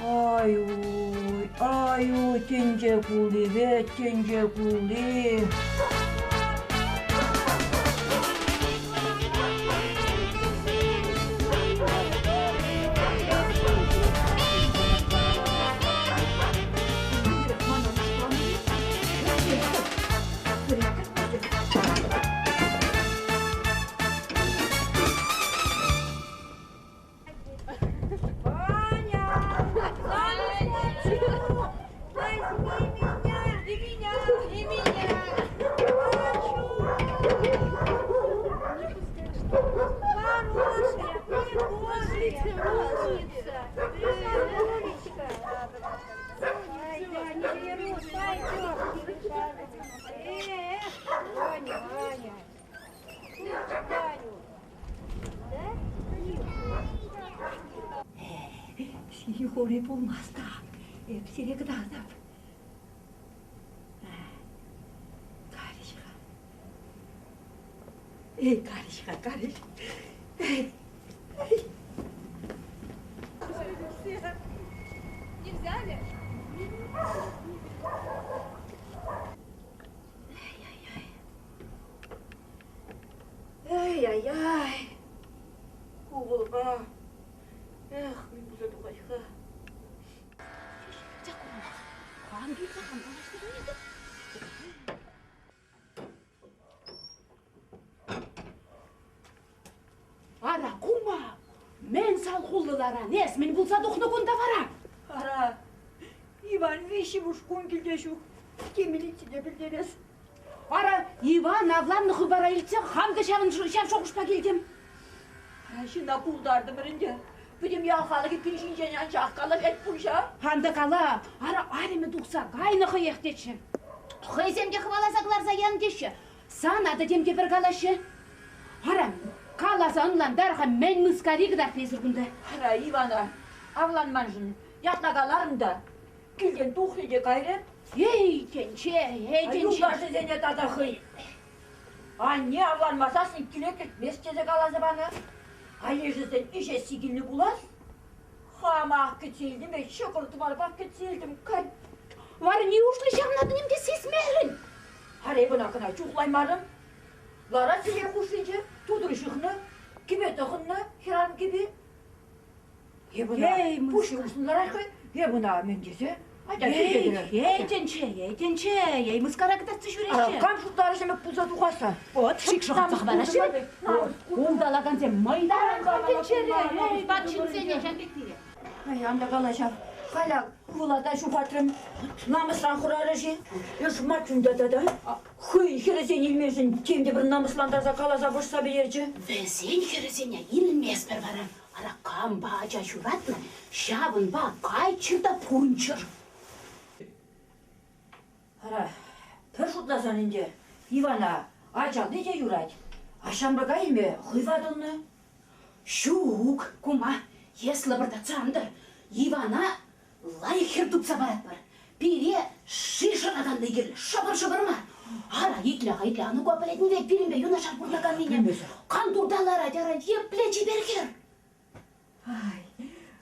Ай-уй, ай-уй, тӗнче кулли вӗт, тӗнче кулли. Сихори пулмасть та, эп сире кӑтартӑп. Карӗҫ-ха. Эй, карӗҫ-ха, карӗҫ. Эй, эй. Не взяли? Эй-ай-ай! Ку вӑлпа. Эх, мӗн пулса тухать-ха? Ара, кума, мӗн салхуллӑ ларан эс, мӗн пулса тухнӑ кунта вара? Ара, Иван виҫҫӗмӗш кун килте ҫук. Те милицие пӗлтерес. Ара, Иван авланнӑ хыпара илтсе хам та ҫавӑн ҫав шухӑшпа килтӗм. Ҫынна култартӑмӑр ӗнтӗ. Пӗтӗм ял халӑхӗ пин ҫинчен анчах калаҫать пуҫа. Ан та кала, ара арӑмӗ тухса кайнӑ хӑех тетчӗ. Хӑйсем те хӑваласа кӑларса янӑ теҫҫӗ. Сана та тем те пӗр калаҫҫӗ. Ара, каласа ӑнлантар-ха, мӗн мыскари кӑтартнӑ эсир кунта? Ара, Ивана, авланманшӑн ятлакаларӑм та килтен тухрӗ те кайрӗ. Эй, тӗнче, эй, тӗнче. Юлташӗсене тата хӑй Анне авланмасассӑн киле кӗртмест тесе каласа панӑ. Алешӗсен ӗҫесси килнӗ пулас. Хамах кӗтсе илтӗм, ҫӑкӑр тӑварпах кӗтсе илтӗм. Кай. Вара неушлӗ ҫавна ним те сисмерӗн? Ара, эп ӑна кӑна чухлаймарӑм. Ларать сӗтел хушшинче, тутӑр ҫыхнӑ, кӗпе тӑхӑннӑ хӗрарӑм кӗпи. Эп ӑна пуҫ усӑнларах хӑй, эп ӑна мӗн тесе? Атя, Эй, эй, тӗнче, эй, тӗнче, эй, мыскара кӑтартса ҫӳреҫҫӗ. Кам шутларӗ ҫамрӑк пулса тухасса? Вот, шик шӑхӑрса хӑвараҫҫӗ. Улталакансем мӑйтаран тӗнчере, эй, ват ҫынсене ҫав пеккине. Ай, ан та кала ҫав. Халь ак ывӑла та ҫухатрӑм. Намӑсран хӑрарӗ-ши? Эс мар чунта тата. Хӑй хӗрӗсен илмешӗн тем те пӗр намӑслантарса каласа вӑрҫса пӗтерчӗ. Вӗсен хӗрӗсене илместпӗр вара. Ара, кампа ача ҫуратнӑ, ҫавӑнпа кайччӑр та пурӑнччӑр. Ара, пӗр шутласан ӗнтӗ, Ивана ачалли те юрать, а ҫамрӑка илме хӑй ватӑлнӑ. Ҫук, кума, эс лӑпӑртатса ан тӑр. Ивана лайӑх хӗр тупса паратпӑр. Пире ши шӑраканни кирлӗ, шӑпӑр-шӑпӑр мар. Ара, итле-ха, итле, а ну-ка пӗлетӗн вӗт пирӗнпе юнашар пурӑнаканнине. Кантурта ларать, ара, епле чипер хӗр. Ай,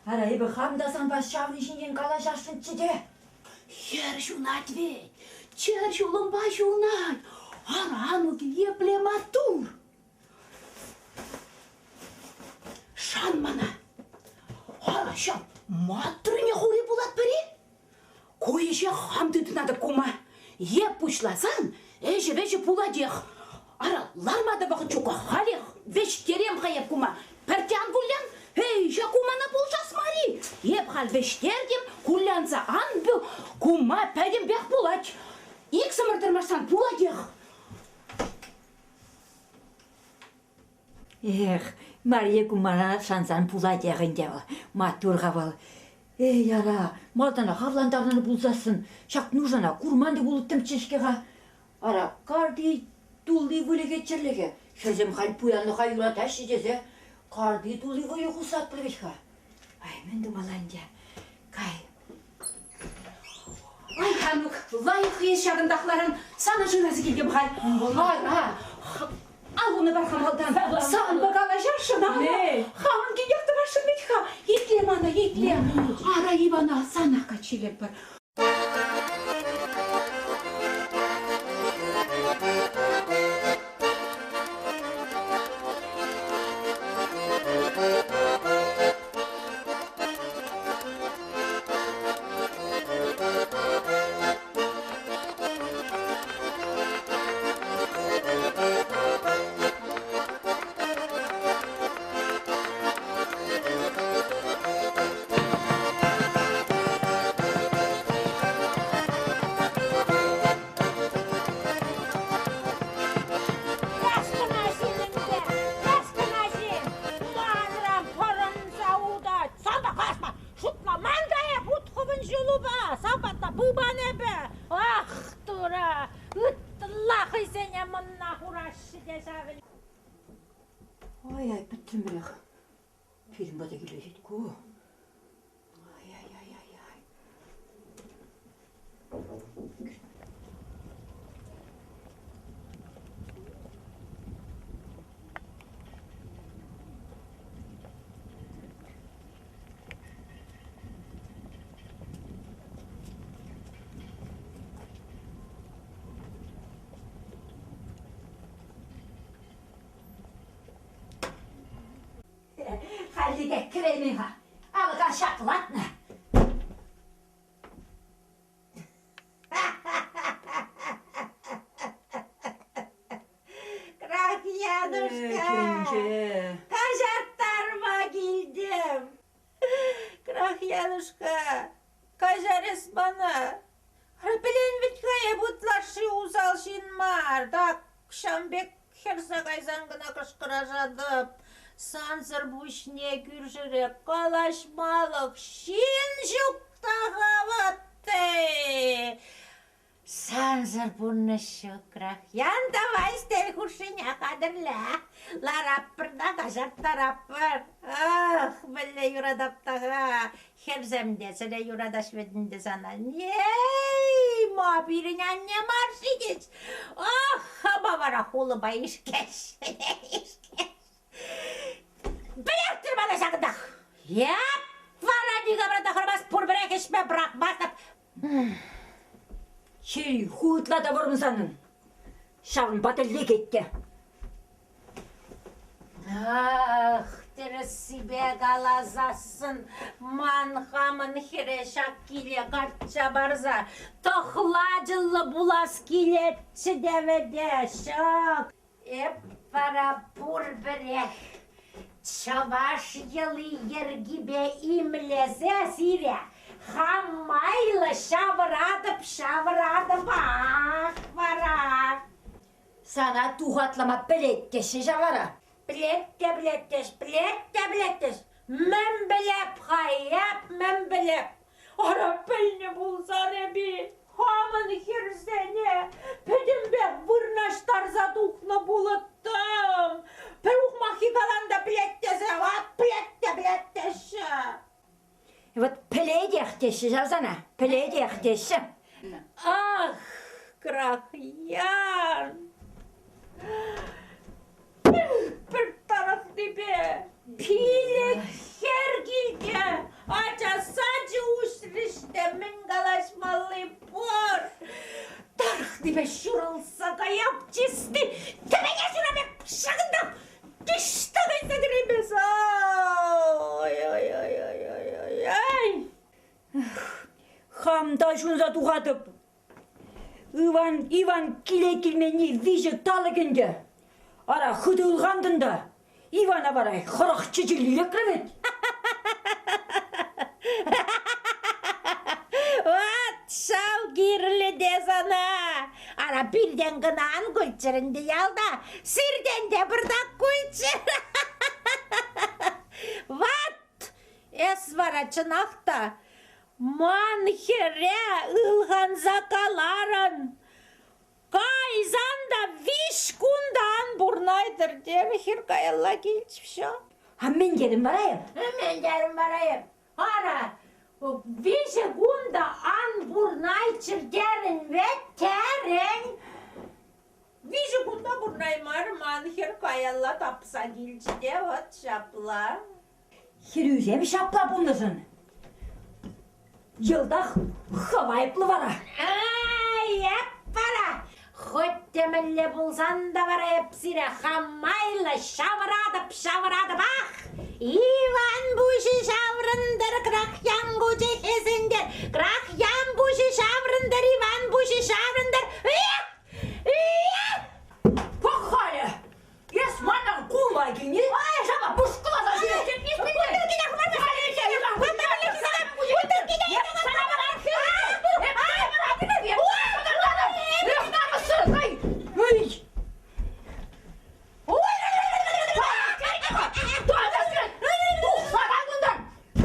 ара, эпӗ хам та санпа ҫавӑн ҫинчен калаҫасшӑнччӗ те. Хӗр ҫунать вӗт, чӗр ҫулӑмпа ҫунать. Ара, Анук, епле маттур. Шан мана. Ара, ҫав маттурне хури пулатпӑр-и? Ку ӗҫе хам тытӑнатӑп кума. Е пуҫласан ӗҫӗ-вӗҫӗ пулатех. Ара, ларма та вӑхӑт ҫук, халех вӗҫтерем-ха эп кума. Пӗртте ан куллян. Эй, ҫак кумана пулӑшас мар-и? Эп халь вӗҫтертӗм, кулянса ан пӳ, кума пӗтӗмпех пулать. Иксӗмӗр тӑрмашсан пулатех. Эх, Марье кумана шансан пулатех ӗнтӗ вӑл. Маттур-ха вӑл. Эй, ара, малтанах авлантарнӑ пулсассӑн ҫак нушана курман та пулӑттӑмччӗ-ҫке-ха. Ара, карти тулли выльӑхӗ-чӗрлӗхӗ хӗрсем халь пуянлӑха юратаҫҫӗ тесе карти тулли выльӑх усратпӑр вӗт-ха. Ай, мӗн тумалла ӗнтӗ? Кай. Ай, Анук, лайӑх эс ҫакӑнтах ларан. Сана шыраса килтӗм халь. Ара, аллуна пар-ха малтан. Санпа калаҫасшӑн, ара. Хамӑн килех тӑвасшӑн вӗт-ха. Итле мана, итле. Епле? Ара, Ивана, санах качча илетпӗр. Яшкӑна ҫын ӗнтӗ, яшкӑна ҫын. Манран пӑрӑнса утать. Сан та каҫма, шутламан та эп ут хӑвӑн ҫулупа, сан патна пыман эпӗ. Ах, Турӑ, ытла хӑйсене мӑнна хураҫҫӗ те ҫав. Ай-ай, пӗттӗмрех. Пирӗн пата килет ку. Ай-ай-ай-ай-ай. Хальлӗхе кӗреймен-ха. Алӑка ҫаклатнӑ. Крахьянушка! Каҫарттарма килтӗм. Крахьянушка, каҫар эс мана. Пӗлен вӗт-ха эп ытлашши усал ҫын мар, так ҫам пек хӗрсе кайсан кӑна кӑшкӑрашатӑп. Сансӑр пуҫне кӳршӗре калаҫмалӑх ҫын ҫук та-ха ватти. Сансӑр пурнӑҫ ҫукрах. Ян давай сӗтел хушшине хатӗрле. Лараппӑр та каҫарттараппӑр. Ах, мӗнле юратап та-ха. Хӗрсем те сӗре юратаҫ вӗт ӗнтӗ сана. Эй, ма пирӗн анне мар-ши тет. Ах, хама вара хулӑпа ишкеш. Пӗлеттӗр мана ҫакӑнтах. Яп, вара никамран та хӑрамасть, пурпӗрех ӗҫме пӑрахмастӑп. Чей, ху ытла та вӑрӑм санӑн. Ҫавӑнпа та лекет те. Ах, тӗрӗссипе каласассӑн ман хамӑн хӗре ҫак киле качча парса тӑхлачӑллӑ пулас килетчӗ те вӗт ҫак. Эп вара пурпӗрех чӑваш йӑли-йӗркипе имлесе сире хам майлӑ ҫавӑратӑп-ҫавӑратӑпах вара. Сана тухатлама пӗлет теҫҫӗ ҫав вара. Пӗлет те пӗлет теҫ, пӗлет те пӗлет теҫ. Мӗн пӗлеп-ха эп, мӗн пӗлеп? Ара пӗлнӗ пулсан эпир хамӑн хӗрсене пӗтӗмпех вырнаҫтарса тухнӑ пулӑттӑм. Пӗр ухмаххи калан та пӗлет тесе, ват пӗлет те пӗлет теҫҫӗ. Вот пӗлетех теҫҫӗ ҫав сана, пӗлетех теҫҫӗ. Ах, Крахьян! Пӗр тарӑхнипе пилӗк хӗр килте ача сачӗ уҫрӗҫ те мӗн калаҫмалли пур. Тарӑхнипе ҫурӑлса каяп чисти тӗвене ҫура пек ҫакӑнтах таҫта кайса кӗреймес. Ой-ой-ой-ой-ой-ой-ой. Хам та ҫунса тухатӑп. Иван, Иван киле килменни виҫӗ талӑк ӗнтӗ. Ара, хытӑ ылхантӑн та. Ивана вара хӑрах чӗчӗл лекрӗ вӗт. Вот ҫав кирлӗ те сана. Ара, пиртен кӑна ан кулччӑр ӗнтӗ ялта. Сиртен те пӑртак кулччӑр. Ват, эс вара чӑнах та Ман хӗре ылханса каларӑн. Кайсан та виҫ кунтан пурнайтӑр терӗ хӗр каялла килчӗ всё. А мӗн терӗм вара эп? Мӗн терӗм вара эп? Ара, виҫӗ кун та ан пурнайччӑр терӗн вӗт, терӗн. Виҫӗ кунта пурнаймарӗ ман хӗр каялла тапса килчӗ те вот ҫапла. Хӗрӳсем ҫапла пулнӑшӑн. Йӑлтах хӑв айӑплӑ вара. Ай, эп вара! Хӑть те мӗнле пулсан та вара эп сире хам майлӑ ҫавӑратӑп, ҫавӑратӑпах! Иван пуҫӗ ҫаврӑнтӑр, Крахьян кучӗ хӗсӗнтӗр, Крахьян пуҫӗ ҫаврӑнтӑр, Иван пуҫӗ ҫаврӑнтӑр. Эх! Эх! Пӑх-халӗ! Эс манран кулма килни? Ай, шапа, пушкӑласа ҫӳре!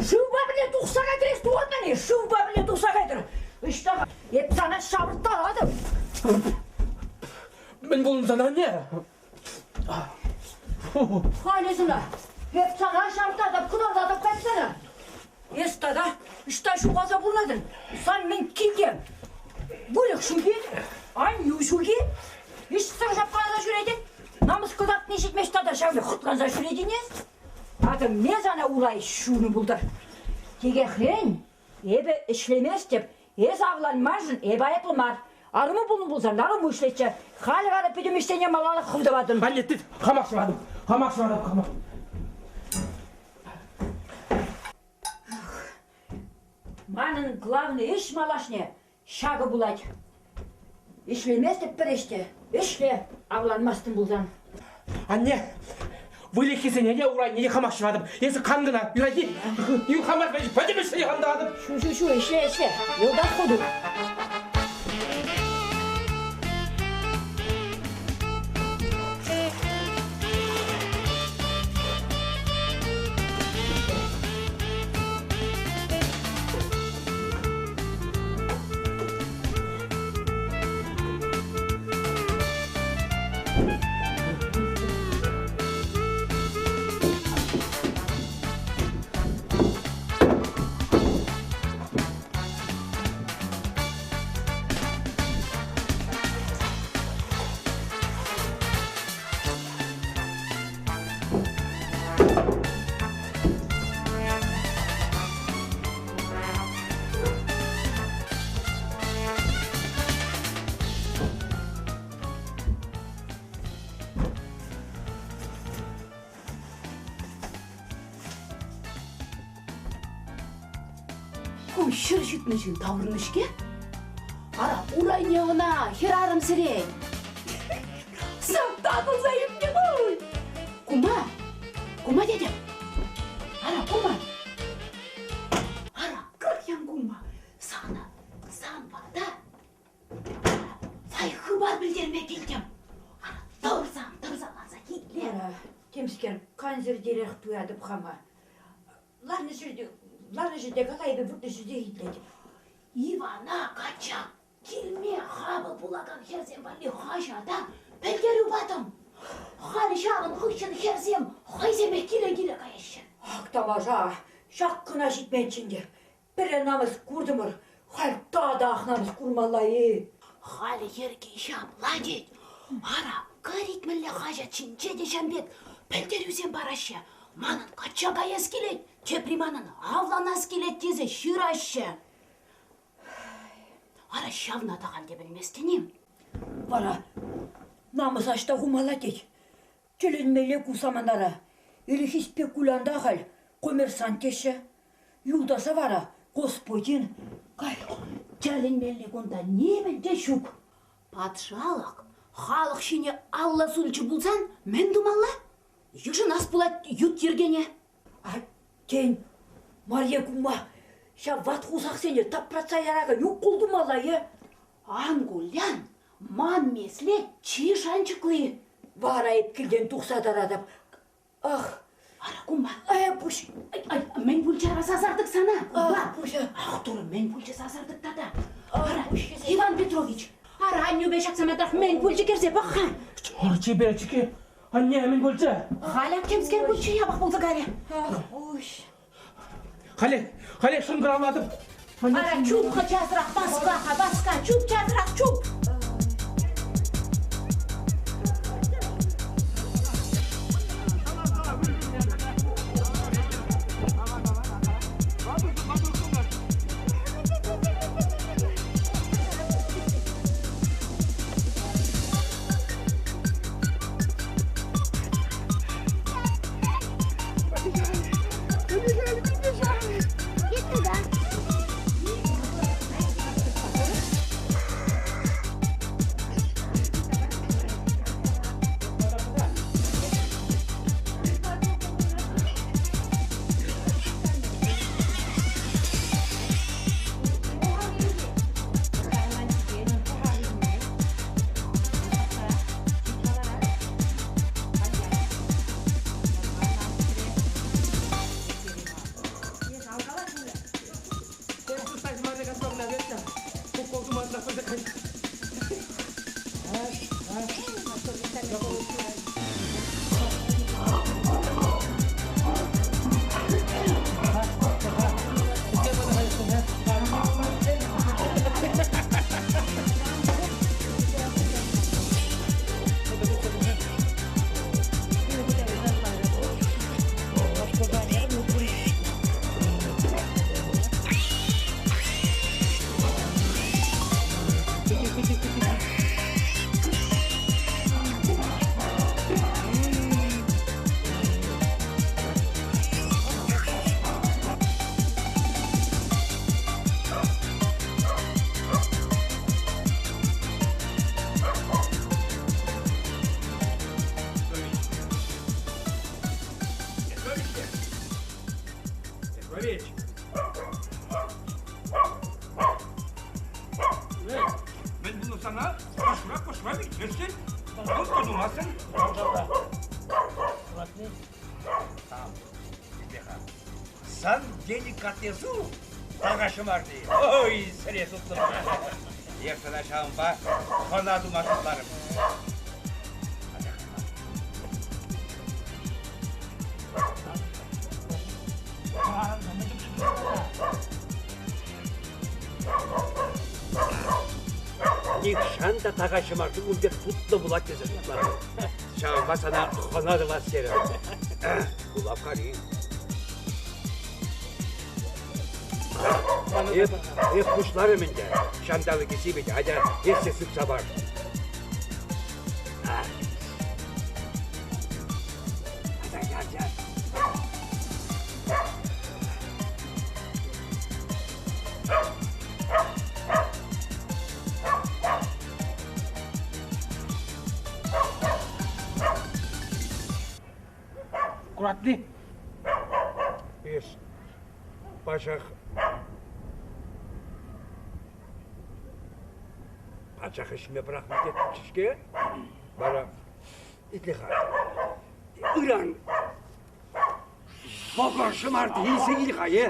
Шывпа пӗрле тухса кайтӑр эс тухатман-и? Шывпа пӗрле тухса кайтӑр. Ӑҫта эп сана ҫавӑрттаратӑп. Мӗн пулнӑ сана, анне? Халӗ сана эп сана ҫавӑрттаратӑп, кӑтартатӑп кайтсана. Эс тата ӑҫта ҫухалса пурӑнатӑн? Сан мӗн килте? Выльӑх ҫук-и? Аннӳ ҫук-и? Ӗҫсӗр ҫапкаланса ҫӳретӗн? Намӑс кӑтартни ҫитмест тата ҫав пек хӑтланса ҫӳретӗн эс? Акӑ ме сана урай ҫунӑ пултӑр. Текехрен эпӗ ӗҫлеместӗп, эс авланманшӑн эпӗ айӑплӑ мар. Арӑму пулнӑ пулсан арӑму ӗҫлетчӗ. Халӗ вара пӗтӗм ӗҫсене малалла хӑв тӑватӑн. Анне, тыт, хамах ҫӑватӑп, хамах ҫӑватӑп, хамах. Манӑн главный ӗҫ малашне ҫакӑ пулать. Ӗҫлеместӗп пӗр ӗҫ те. Ӗҫле, авланмастӑн пулсан. Анне, выльӑххисене те урайне те хамах ҫӑватӑп. Эсӗ кам кӑна, юрать-и? Хамах пӗтӗм ӗҫсене хам тӑватӑп. Ҫу, ҫу, ҫу, ӗҫле, ӗҫле. Йӑлтах хуту. Ку ҫӗр ҫитнӗ ҫын таврӑннӑ-ҫке. Ара, урайне ӑна хӗрарӑм сӗрет. Сак татӑлса ӳкнӗ пуль. Кума, кума тетӗп. Ара, кума. Ара, Крахьян кума, сана, сан пата лайӑх хыпар пӗлтерме килтӗм. Ара, тӑрсан, тӑрса ларса итле. Ара, темскер кансӗртерех туятӑп хама. Ларнӑ ҫӗрте, ларнӑ ҫӗрте кала, эпӗ выртнӑ ҫӗрте итлет. Ивана качча килме хапӑл пулакан хӗрсем валли хаҫата пӗлтерӳ патӑм. Халь ҫавӑн хыҫҫӑн хӗрсем хӑйсемех киле-киле каяҫҫӗ. Ак тамаша, ҫак кӑна ҫитменччӗ ӗнтӗ. Пӗрре намӑс куртӑмӑр, халь татах намӑс курмалла-и? Халӗ йӗрки ҫапла тет. Ара, кӑрит мӗнле хаҫат ҫинче те ҫам пек пӗлтерӳсем параҫҫӗ. Манӑн качча каяс килет, тепри манӑн авланас килет тесе ҫыраҫҫӗ. Ара, ҫавна та халь те пӗлместӗн-им? Вара намӑса ӑҫта хумалла тет. Тӗлӗнмелле ку саманара. Ӗлӗкхи спекулянта халь коммерсант теҫҫӗ. Юлташа вара господин кай. Тӗлӗнмелли кунта нимӗн те ҫук. Патшалӑх халӑх ҫине алла сулчӗ пулсан мӗн тумалла? Йышӑнас пулать ют йӗркене. А тен, Марье кума ҫав ват хусахсене тапратса яракан укол тумалла е? Ан кулян, ман меслет чи шанчӑкли. Вара эп килтен тухса таратӑп. Ах, Ара, кума. Ай, пуҫ. Ай, мӗн пулчӗ ара сасартӑк сана? Ах, пуҫа. Ах, турӑ, мӗн пулчӗ сасартӑк тата? Ара, Иван Петрович, ара, аннӳпе ҫак самантрах мӗн пулчӗ кӗрсе пӑх-ха. Чиперчике, анне мӗн пулчӗ? Халь ак темскер пулчӗ япӑх пулса кайрӗ. Ах, пуҫ. Халех, халех шӑнкӑравлатӑп. Ара, чуп-ха часрах, васка-ха, васка, чуп часрах, чуп! Петрович. Мӗн пулнӑ сана? Кӑшкӑра кӑшкӑра вилместӗн. Вӑл тумастӑн. Сан деликатесу такашӑмарти. Ой, сӗре тутлӑ. Эп сана ҫавӑнпа хӑна тума шутларӑм. Нихҫан та така ҫӑмарти ун пек тутлӑ пулать тесе шутларӑм. Ҫавӑнпа сана хӑна тӑвас терӗм. Ку лавккари. Эп, эп пуҫларӑм ӗнтӗ. Ҫанталӑкӗ сивӗ атя эс те сыпса пар. Куратни? Эс пачах пачах ӗҫме пӑрахнӑ теттӗмччӗ-ҫке. Вара итле-ха. Ыран вӑкӑр ҫӑмарти илсе кил-ха, е?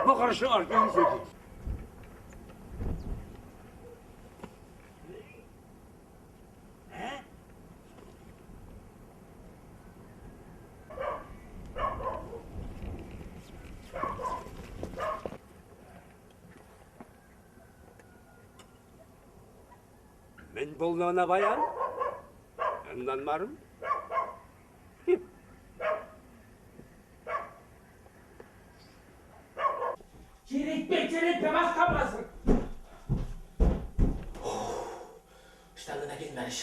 Вӑкӑр ҫӑмарти илсе кил. Мӗн пулнӑ ӑна паян? Ӑнланмарӑм. Черетпе, черетпе васкамасӑр. Ӑҫтан кӑна килмерӗҫ.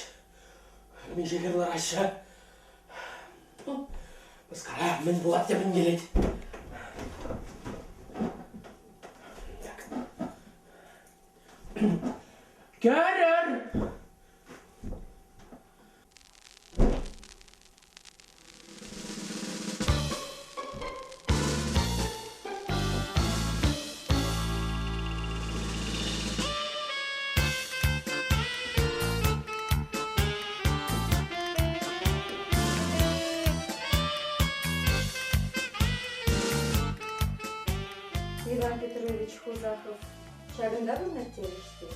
Миҫе хӗр лараҫҫӗ. Мыскара, мӗн пулать те мӗн килет. Так. Кӗрӗр! Иван Петрович Хусахов ҫакӑнта пурӑнать терӗҫ те.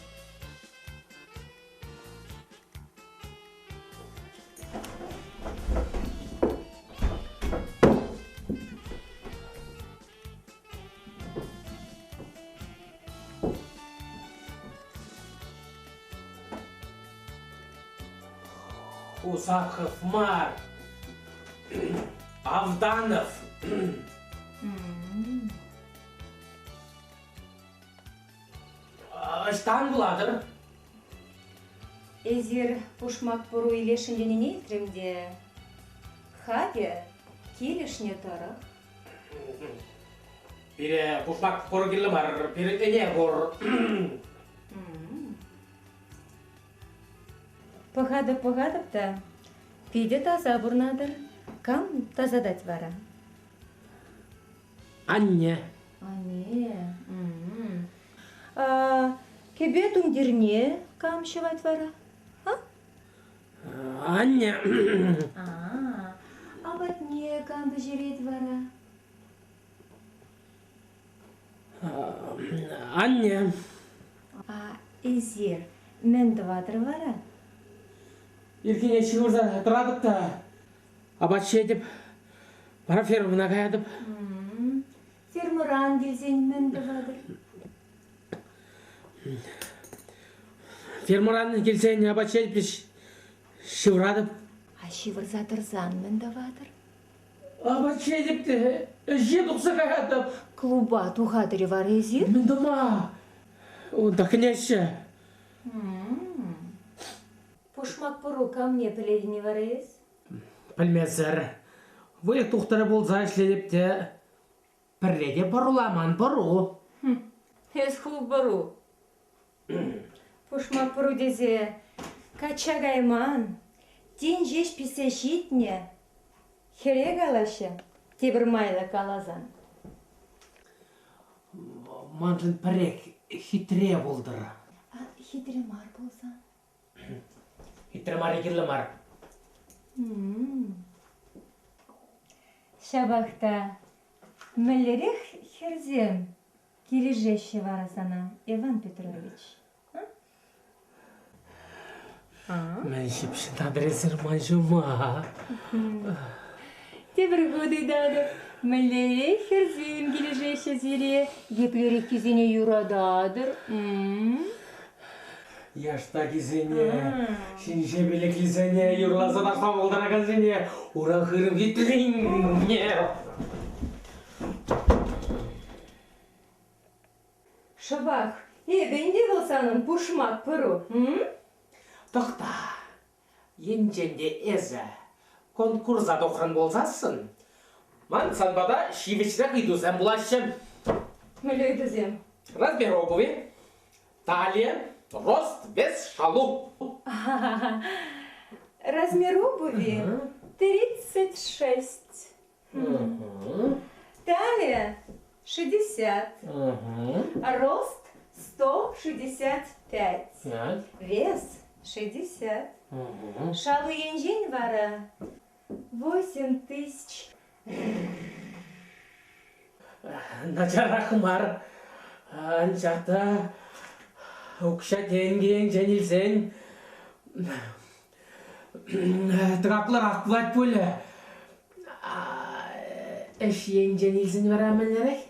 Хусахов мар, Авданов. Ӑҫтан вулатӑр? Эсир пушмак пӑру илесшӗн тенине илтрӗм те, хакӗ килӗшнӗ тӑрӑх. Пире пушмак пӑру кирлӗ мар, пирӗн ӗне пур. Пӑхатӑп-пӑхатӑп та, питӗ таса пурӑнатӑр. Кам тасатать вара? Анне. Анне. А кӗпе тумтирне кам ҫӑвать вара? А? Анне. А, апатне кам пӗҫерет вара? Анне. А эсир мӗн тӑватӑр вара? Ирхине ҫывӑрса тӑратӑп та апат ҫиетӗп, вара фермӑна каятӑп. Фермӑран килсен мӗн тӑватӑр? Фермӑран килсен апат ҫиетӗп, ҫывӑратӑп. А ҫывӑрса тӑрсан мӗн тӑватӑр? Апат ҫиетӗп те ӗҫе тухса каятӑп. Клуба тухатӑр-и вара эсир? Мӗн тума? Унта кӗнеҫҫӗ. Пушмак пӑру камне пӗлетӗн-и вара эс? Пӗлмесӗр. Выльӑх тухтӑрӗ пулса ӗҫлетӗп те пӗрре те пӑруламан пӑру. Эс ху пӑру. Пушмак пӑру тесе качча кайман, тин ҫеҫ пиҫсе ҫитнӗ хӗре калаҫҫӗ, тепӗр майлӑ каласан. Маншӑн пӗрех хитре пултӑр. А хитре мар пулсан? Хитре марри кирлӗ мар. Ҫапах та мӗнлерех хӗрсем килӗшеҫҫӗ вара сана, Иван Петрович? Мӗн ҫыпҫӑнатӑр эсир ман ҫума? Тепӗр хут ыйтатӑп, мӗнлерех хӗрсем килӗшеҫҫӗ сире? Еплереххисене юрататӑр? Яштакисене, ҫинҫе пилӗклисене, юрласа ташлама пултаракансене, ура хырӑм хитрине. Шӑпах эпӗ ӗнтӗ вӑл санӑн пушмак пӑру, Тӑхта, енчен те эсӗ конкурса тухрӑн пулсассӑн, ман сан пата ҫивӗчрех ыйтусем пулаҫҫӗ. Мӗнле ыйтусем? Размер обуви, талия, рост, вес, шалу. Размер обуви 36. Талия 60. Рост 165. Вес 60. Шалу енчен вара 8000. Начарах мар. Анчах та укҫа-тенкӗ енчен илсен тӑкаклӑрах пулать пулӗ. Ӗҫ енчен илсен вара мӗнлерех?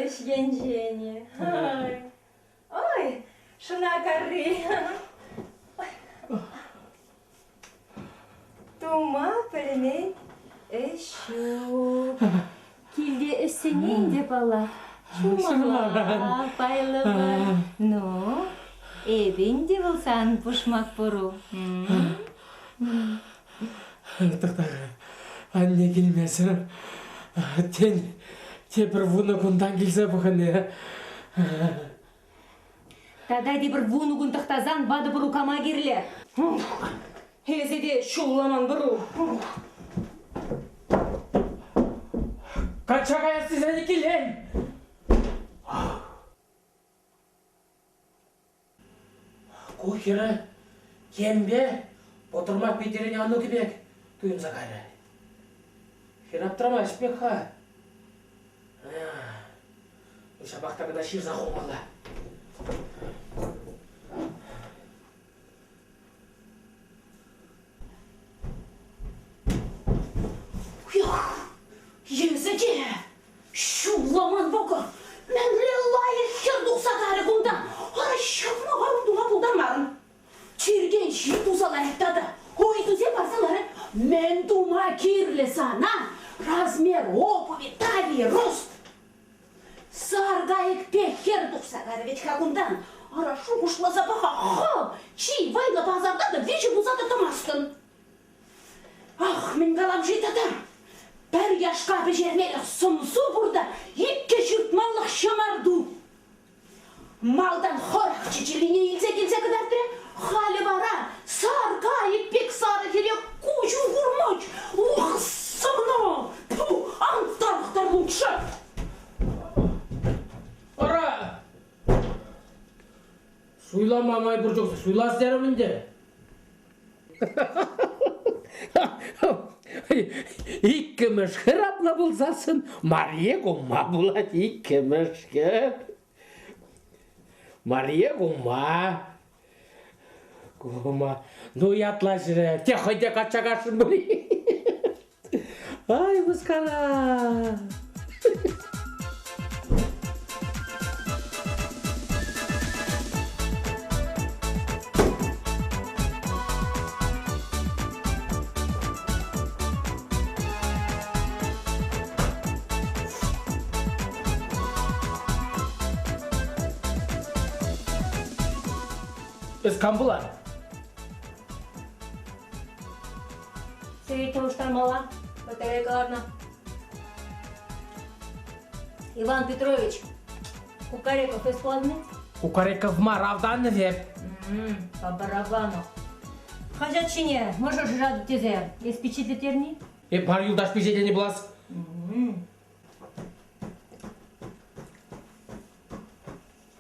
Ӗҫ енчен-и? Ой, шӑна карри. Тума пӗлмен ӗҫ ҫук. Килте ӗҫсене ӗнтӗ паллах. Ҫумалла, пайлӑпӑр. Ну, эпӗ ӗнтӗ вӑл сан пушмак пӑру. Тӑхта, анне килмесӗр, тен, тепӗр вунӑ кунтан килсе пӑхӑнӗ. Тата тепӗр вунӑ кун тӑхтасан ватӑ пӑру кама кирлӗ? Эсӗ те ҫулламан пӑру. Качча каяс тесен килен. Ку хӗрӗ темпе пӑтӑрмах Петӗрӗн Анукӗ пек туйӑнса кайрӗ. Хӗр аптрамасть пек-ха. Ҫапах та кӑна ҫырса хумалла. Эсӗ те ҫулламан вӑкӑр! Мӗнле лайӑх хӗр тухса кайрӗ кунтан! Ара, ҫакна арӑм тума пултармарӑн. Чиртен ҫил туса ларать тата. Ыйтусем парса ларать. Мӗн тума кирлӗ сана размер обуви, талии, рост? Сар кайӑк пек хӗр тухса кайрӗ вӗт-ха кунтан. Ара, шухӑшласа пӑх-ха, хӑв чи вӑйлӑ пасарта та виҫӗ пулса та тӑмастӑн. Ах, мӗн калам-ши тата? Пӗр яшка пӗҫермелӗх сӑмсу пур та иккӗ ҫыртмалӑх ҫӑмарту. Малтан хӑрах чӗчӗлине илсе килсе кӑтартрӗ, халӗ вара сар кайӑк пек сарӑ хӗре куҫу курмасть. Ух, сӑмна! Тьфу, ан тарӑхтар лучше! Ара! Суйлама май пур чух суйлас терӗм ӗнтӗ. Иккӗмӗш хӗр апла пулсассӑн Марье кумма пулать иккӗмӗш хӗр. Марье кумма. Кумма. Ну, ятлаҫрӗ. Те хӑй те качча касшӑн пуль. Ай, мыскара! Эс кам пулан? Сире улӑштармалла, батарейка ларнӑ. Иван Петрович, Кукареков эс пулатӑн-и? Кукареков мар, автанӑ эп. По барабану. Хаҫат ҫине мӑшӑр шыратӑп тесе эс пичетлеттерни? Эп мар юлташ пичетленӗ пулас.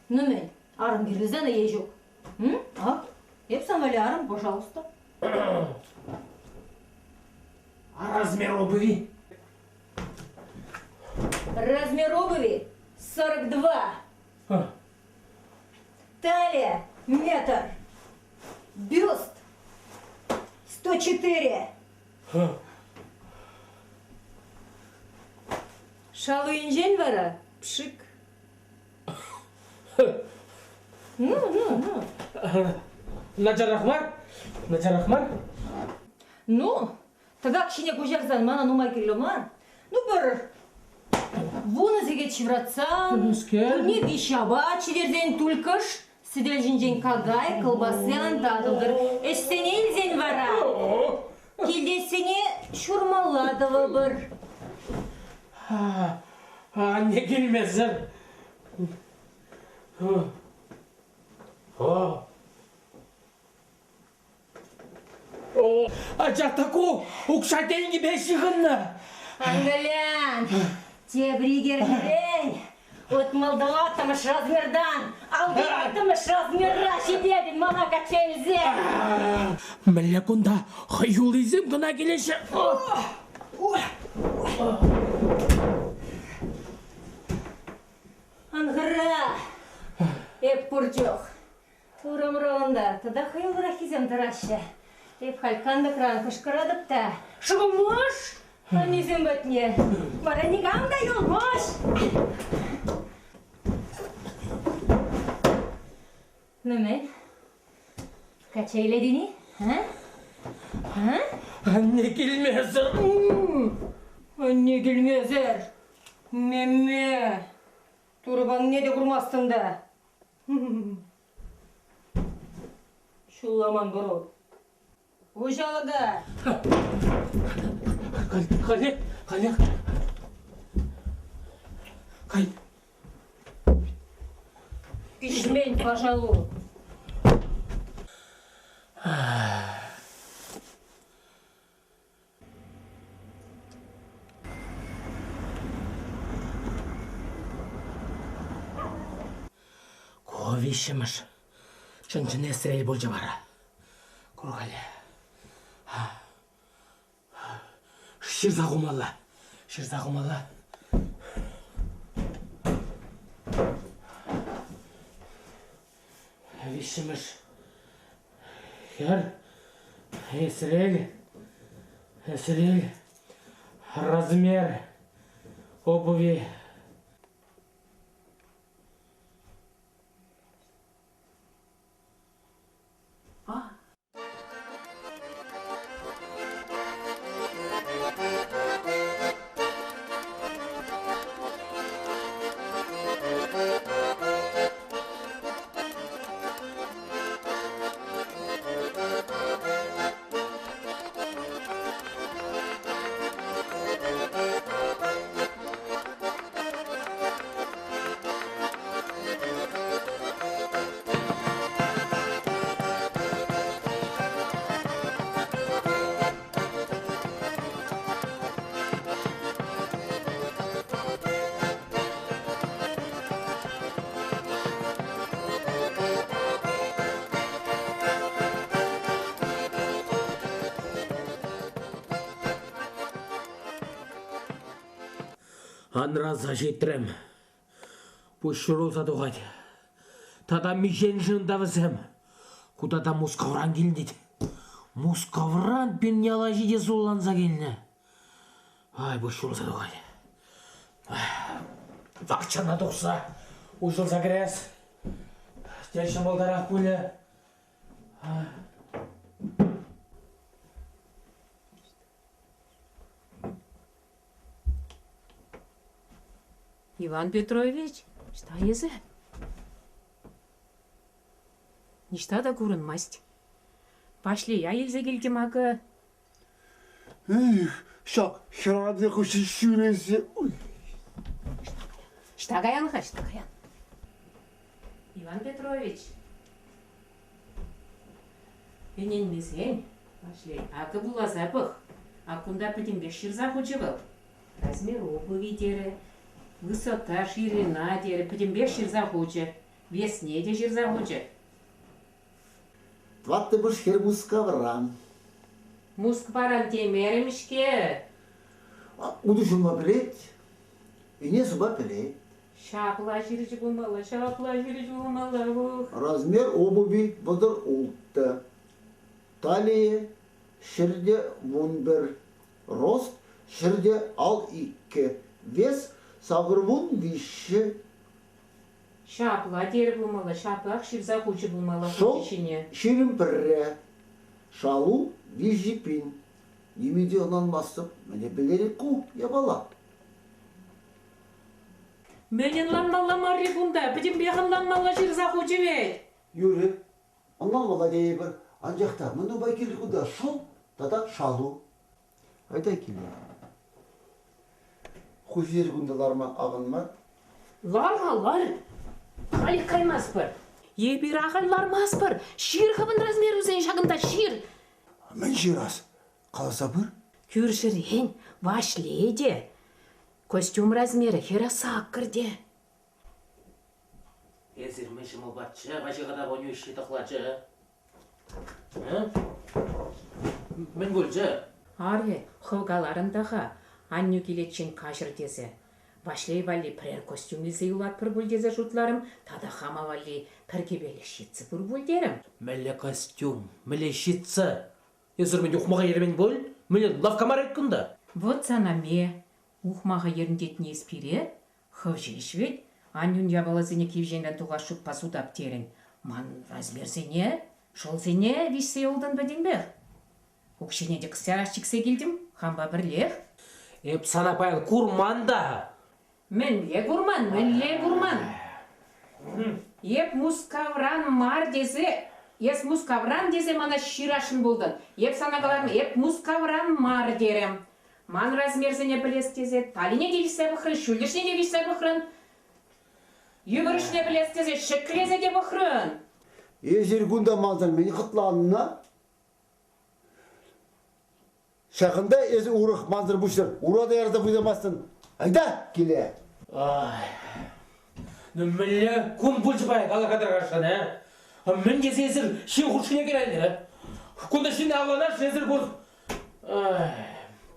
Ну мӗн, арӑм кирлӗ сана е ҫук? М? Ак, эп сан валли арӑм, пожалуйста. А размер обуви? Размер обуви 42. Талия метр. Бюст 104. Шалу енчен вара пшик. Ну, ну, ну. Начарах мар? Начарах мар? Ну, тӑкак ҫине куҫарсан мана нумай кирлӗ мар. Ну, пӗр вунӑ сехет ҫывратсан, кунне виҫ апат ҫитерсен тульккӑш сӗтел ҫинчен какай, кӑлпасси ан татӑлтӑр. Ӗҫсене илсен вара килтешсене ҫурмалла тӑвӑпӑр. Анне килмесӗр. О. Анчах та ку укҫа-тенкӗпе ҫыхӑннӑ. Ангелян, тепӗр икерчӗрен утмӑлтӑваттӑмӗш размертан алтӑваттӑмӗш размера ҫитетӗн мана качча илсе. Мӗнле кунта хӑюллисем кӑна килеҫҫӗ? Ан хӑра, эп пур чух. Урамра унта тата хӑюллӑраххисем тӑраҫҫӗ. Эп халь кантӑкран кӑшкӑратӑп та шӑкӑлмӑш аннесем патне. Вара никам та юлмасть. Ну мӗн? Качча илетӗн-и? А? А? Анне килмесӗр. Анне килмесӗр. Мемме. Турӑ панине те курмастӑн та. Ҫулламан пӑру. Уҫалӑка! Халех, халех. Кай. Пиҫмен пашалу. Ку виҫҫӗмӗш чӑн-чӑн эсрел пулчӗ вара. Кур-халӗ. Ҫырса хумалла. Ҫырса хумалла. Виҫҫӗмӗш хӗр эсрел, эсрел, размер обуви. А. Анраса ҫитрӗм. Пуҫ ҫурӑлса тухать. Тата миҫен та вӗсем? Куда та Мускавран килнӗ тет. Мускавран пин яла ҫити сулланса килнӗ. Ай, пуҫ ҫурӑлса тухать. Пахчана тухса уҫӑлса кӗрес. Те ҫӑмӑлтарах пулӗ. Иван Петрович, ӑҫта эсӗ? Ниҫта та курӑнмасть. Ваҫлия илсе килтӗм акӑ. Эх, ҫак хӗрарӑмсен хыҫҫӑн ҫӳресе. Ӑҫта каян-ха, ӑҫта каян? Иван Петрович. Ӗненмесен, Ваҫлей, акӑ вуласа пӑх. Ак кунта пӗтӗмпех ҫырса хучӗ вӑл. Размер обуви терӗ, высота, ширина терӗ, пӗтӗмпех ҫырса хучӗ. Весне те ҫырса хучӗ. Тӑваттӑмӗш хӗр Мускавра. Мускваран темерӗм-ҫке. Утӑ ҫулма пӗлет, ӗне сума пӗлет. Ҫапла ҫырчӗ пулмалла, ҫапла ҫырчӗ пулмалла. Ух. Размер обуви 36. Талия 111. Рост 152. Вес 83. Ҫапла терӗ пулмалла, ҫаплах ҫырса хучӗ пулмалла Шел, хучӗ ҫине. 21. Шалу 3 пин. Ниме те ӑнланмастӑп, мӗне пӗлтерет ку япала? Мӗн ӑнланмалла марри кунта? Пӗтӗмпех ӑнланмалла ҫырса хучӗ вӗт. Юрӗ, ӑнланмалла тейӗпӗр, анчах та мӗн нумай кирлӗ кунта шӑл тата шалу. Айта киле. Хуҫисӗр кунта ларма аван мар. Лар-ха, лар. Халех каймастпӑр. Эпир ахаль лармастпӑр. Ҫыр хӑвӑн размерусен ҫакӑнта, ҫыр. Мӗн ҫырас? Каласа пыр. Кӳршӗрен Ваҫлей те костюм размерӗ 48 те. Эсир мӗн ҫӑмӑлпаччӗ, Ваҫихата вонюҫҫи тӑхлачӗ? Мӗн пулчӗ? Арӗ, хӑв каларӑн та-ха, аннӳ киличчен каҫӑр тесе. Ваҫлей валли пӗрер костюм илсе юлатпӑр пуль тесе шутларӑм, тата хама валли пӗр кӗпелӗх ҫитсӗ пур пуль терӗм. Мӗнле костюм, мӗнле ҫитсӗ? Эсир мӗн ухмаха ермен пуль? Мӗнле лавкка мар кунта? Вот сана ме, ухмаха ерӗнтетни эс пире? Хӑв ҫеҫ вӗт, аннӳн япаласене кивҫенрен тухас шутпа сутап терӗн. Ман размерсене, шӑлсене виҫсе юлтӑн пӗтӗмпех. Укҫине те кӑсьярах чиксе килтӗм, хампа пӗрлех. Эп сана паян курман та. Мӗнле курман, мӗнле курман? Эп Мускавран мар тесе, эс Мускавран тесе мана ҫырасшӑн пултӑн. Эп сана каларӑм, эп Мускавран мар терӗм. Ман размерсене пӗлес тесе талине те виҫсе пӑхрӑн, ҫӳллӗшне те виҫсе пӑхрӑн. Йывӑрӑшне пӗлес тесе ҫӗклесе те пӑхрӑн. Эсир кунта мансӑр мӗн хӑтланнӑ? Ҫакӑнта эсӗ урӑх мансӑр пуҫсӑр ура та ярса пуҫламастӑн. Айта киле. Ай, ну мӗнле кун пулчӗ паян калака тӑракашӑн, э? Мӗн тесе эсир ҫын хушшине кӗрелнӗ, э? Кунта ҫын авланас, эсир пур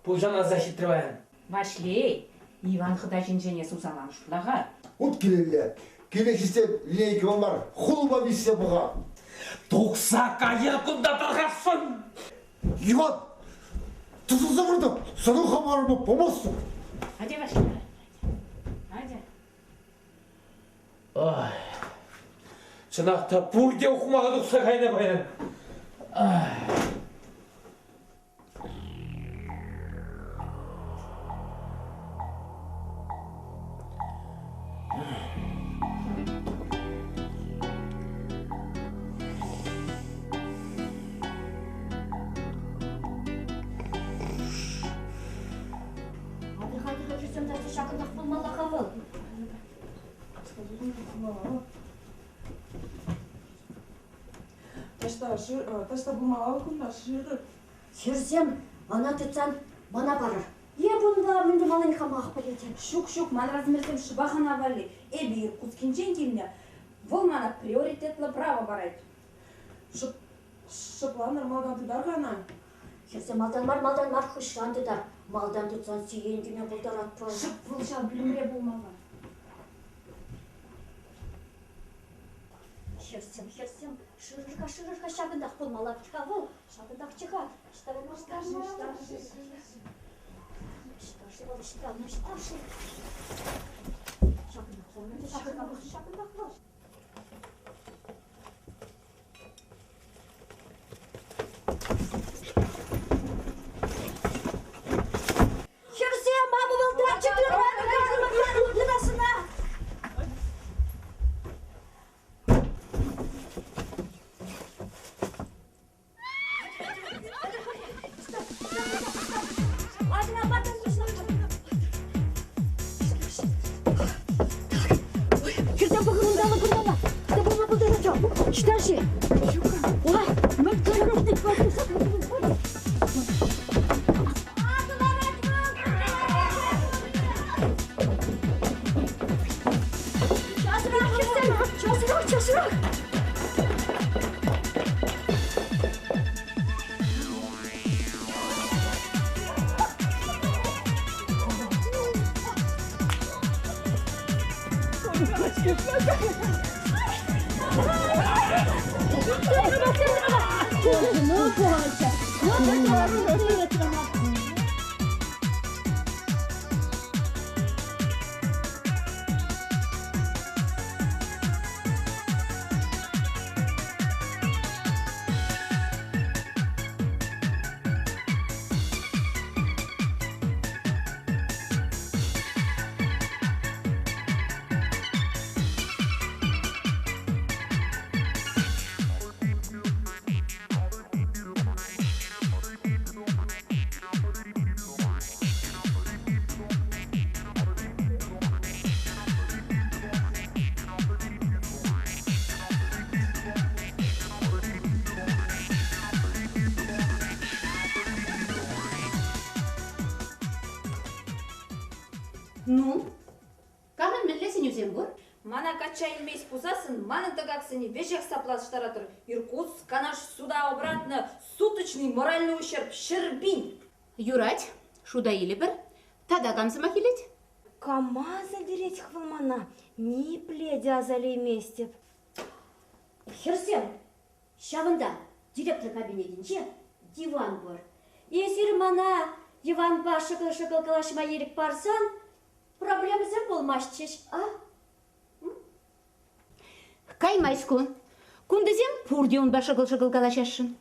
Пуҫ аса ҫитрӗ паян. Ваҫлей, Иван хӑта ҫинчен эс усал ан шутла-ха. Ут килелле. Киле ҫитсен линейкӑпа мар, хулӑпа виҫсе пӑха. Тухса кайӑр кунта тархасшӑн! Иван, тӑсӑлса выртӑп, сана хӑварма памастӑп. Атя, Ваҫлей, атя. Ай, чӑнах та пурте ухмаха тухса кайнӑ паян. Ай. Атӑр-хатӗр ачасем таса ҫакӑнтах пулмалла-ха вӑл. Таҫта шыр, таҫта пулмалла кунта шырӑр. Хӗрсем, ӑна тытсан мана парӑр. Е бунта мӗн тумаллине хамах пӗлетӗп. Ҫук, ҫук, ман размерсем шӑпах ӑна валли. Эпӗ Иркутскинчен килнӗ. Вӑл мана приоритетлӑ право парать. Шӑп, шӑпланӑр, малтан тытар-ха ӑна. Хӗрсем малтан мар, малтан мар, хыҫран тытар. Малтан тытсан сиен кӳме пултаратпӑр. Шӑп вӑл ҫав пӳлӗмре пулмалла. Хӗрсем, хӗрсем, шырӑр-ха, шырӑр-ха, ҫакӑнтах пулмалла-ха вӑл. Ҫакӑнтахчӗ-ха. Ӑҫта вӑл? Ӑҫта-ши, ӑҫта-ши? Ӑҫта-ши вӑл, ӑҫта, ӑҫта-ши? Ҫакӑнтах пулнӑ, ҫакӑнтах, ҫакӑнтах вӑл. Хӗрсем, акӑ вӑл тӑратчӗ тытасӑна. Хӗрсем пӑхӑр унталла кунталла. Ӑҫта пулма пултарать Ӑҫта-ши? Ой, мӗн Часрах, хӗрсем! Часрах, часрах! Ну, камӑн мӗнле сӗнӳсем пур? Мана качча илмест пулсассӑн манӑн тӑкаксене веҫех саплаштаратӑр. Иркутск, Канаш суда обратно, суточный моральный ущерб 100 000. Юрать, шута илӗпӗр. Тата кам сӑмах илет? Кама аса илтерет-ха вӑл мана? Ниепле те аса илейместӗп. Хӗрсем, ҫавӑнта, директор кабинетӗнче, диван пур. Эсир мана диванпа шӑкӑл-шӑкӑл калаҫма ирӗк парсан проблемӑсем пулмастчӗҫ, а? Каймасть ку. Кунтисем пурте унпа шӑкӑл-шӑкӑл калаҫасшӑн.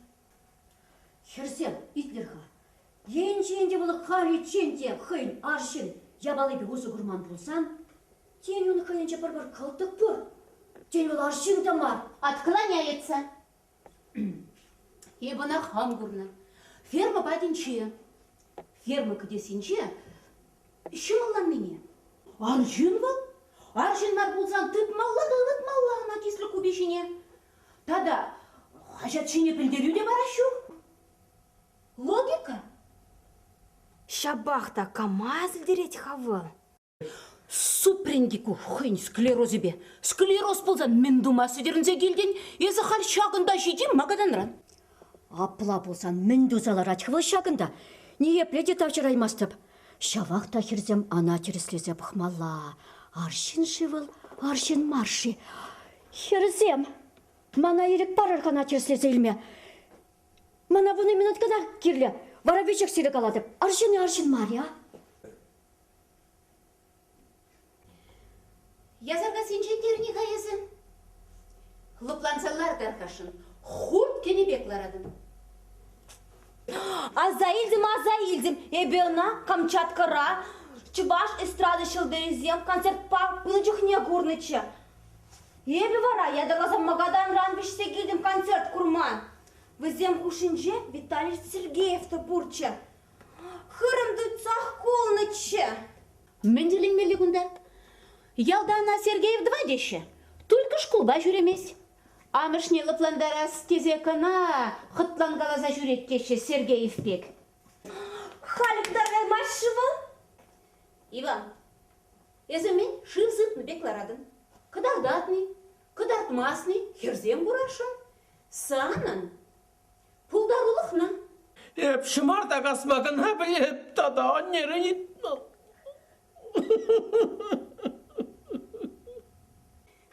Хӗрсем, итлӗр-ха. Енчен те вӑл халиччен те хӑйӗн арҫын япалипе усӑ курман пулсан, тен, ун хӑйӗнче пӗр-пӗр кӑлтӑк пур? Тен, вӑл арҫын та мар? Отклоняется. Эп ӑна хам курнӑ. Ферма патӗнче, ферма кӗтесӗнче ҫӑмӑлланнине. Арҫын вӑл? Арҫын мар пулсан тытмалла та ывӑтмалла ӑна тислӗк купи ҫине. Тата хаҫат ҫине пӗлтерӳ те парас ҫук. Логика? Ҫапах та кама асилтерет-ха вӑл? Супрӗнки ку хӑйӗн склерозӗпе. Склероз пулсан мӗн тума сӗтӗрӗнсе килтӗн? Эсӗ халь ҫакӑнта ҫити Магаданран. Апла пулсан мӗн туса ларать-ха вӑл ҫакӑнта? Ниепле те тавҫӑраймастӑп. Ҫавах та хӗрсем ӑна тӗрӗслесе пӑхмалла. Арҫын-ши вӑл, арҫын мар-ши? Хӗрсем, мана ирӗк парӑр-ха ӑна тӗрӗслесе илме. Мана вунӑ минут кӑна кирлӗ. Вара веҫех сире калатӑп. Арҫын-и арҫын мар-и, а? Ясаркассинчен терӗн-и-ха эсӗ? Лӑпланса лар тархасшӑн. Хурт кӗнӗ пек ларатӑн. Аса илтӗм, аса илтӗм. Эпӗ ӑна Камчаткӑра чӑваш эстрада ҫӑлтӑрӗсем концертпа пынӑ чухне курнӑччӗ. Эпӗ вара ятарласа Магаданран вӗҫсе килтӗм концерт курма. Вӗсем хушшинче Виталий Сергеев та пурччӗ. Хырӑм тытсах кулнӑччӗ. Мӗн тӗлӗнмелли кунта? Ялта ӑна Сергеев 2 теҫҫӗ. Только шкулпа ҫӳремест. Амӑшне лӑплантарас тесе кӑна хӑтланкаласа ҫӳрет теҫҫӗ Сергеев пек. Халь кӑтартаймасть-ши вӑл? Иван, эсӗ мӗн шыв сыпнӑ пек ларатӑн? Кӑтартатни, кӑтартмастни хӗрсем курасшӑн. Санӑн Пултарулӑхна. Эп ҫӑмарта касма кӑна пӗлеп тата аннерен ыйтнӑ.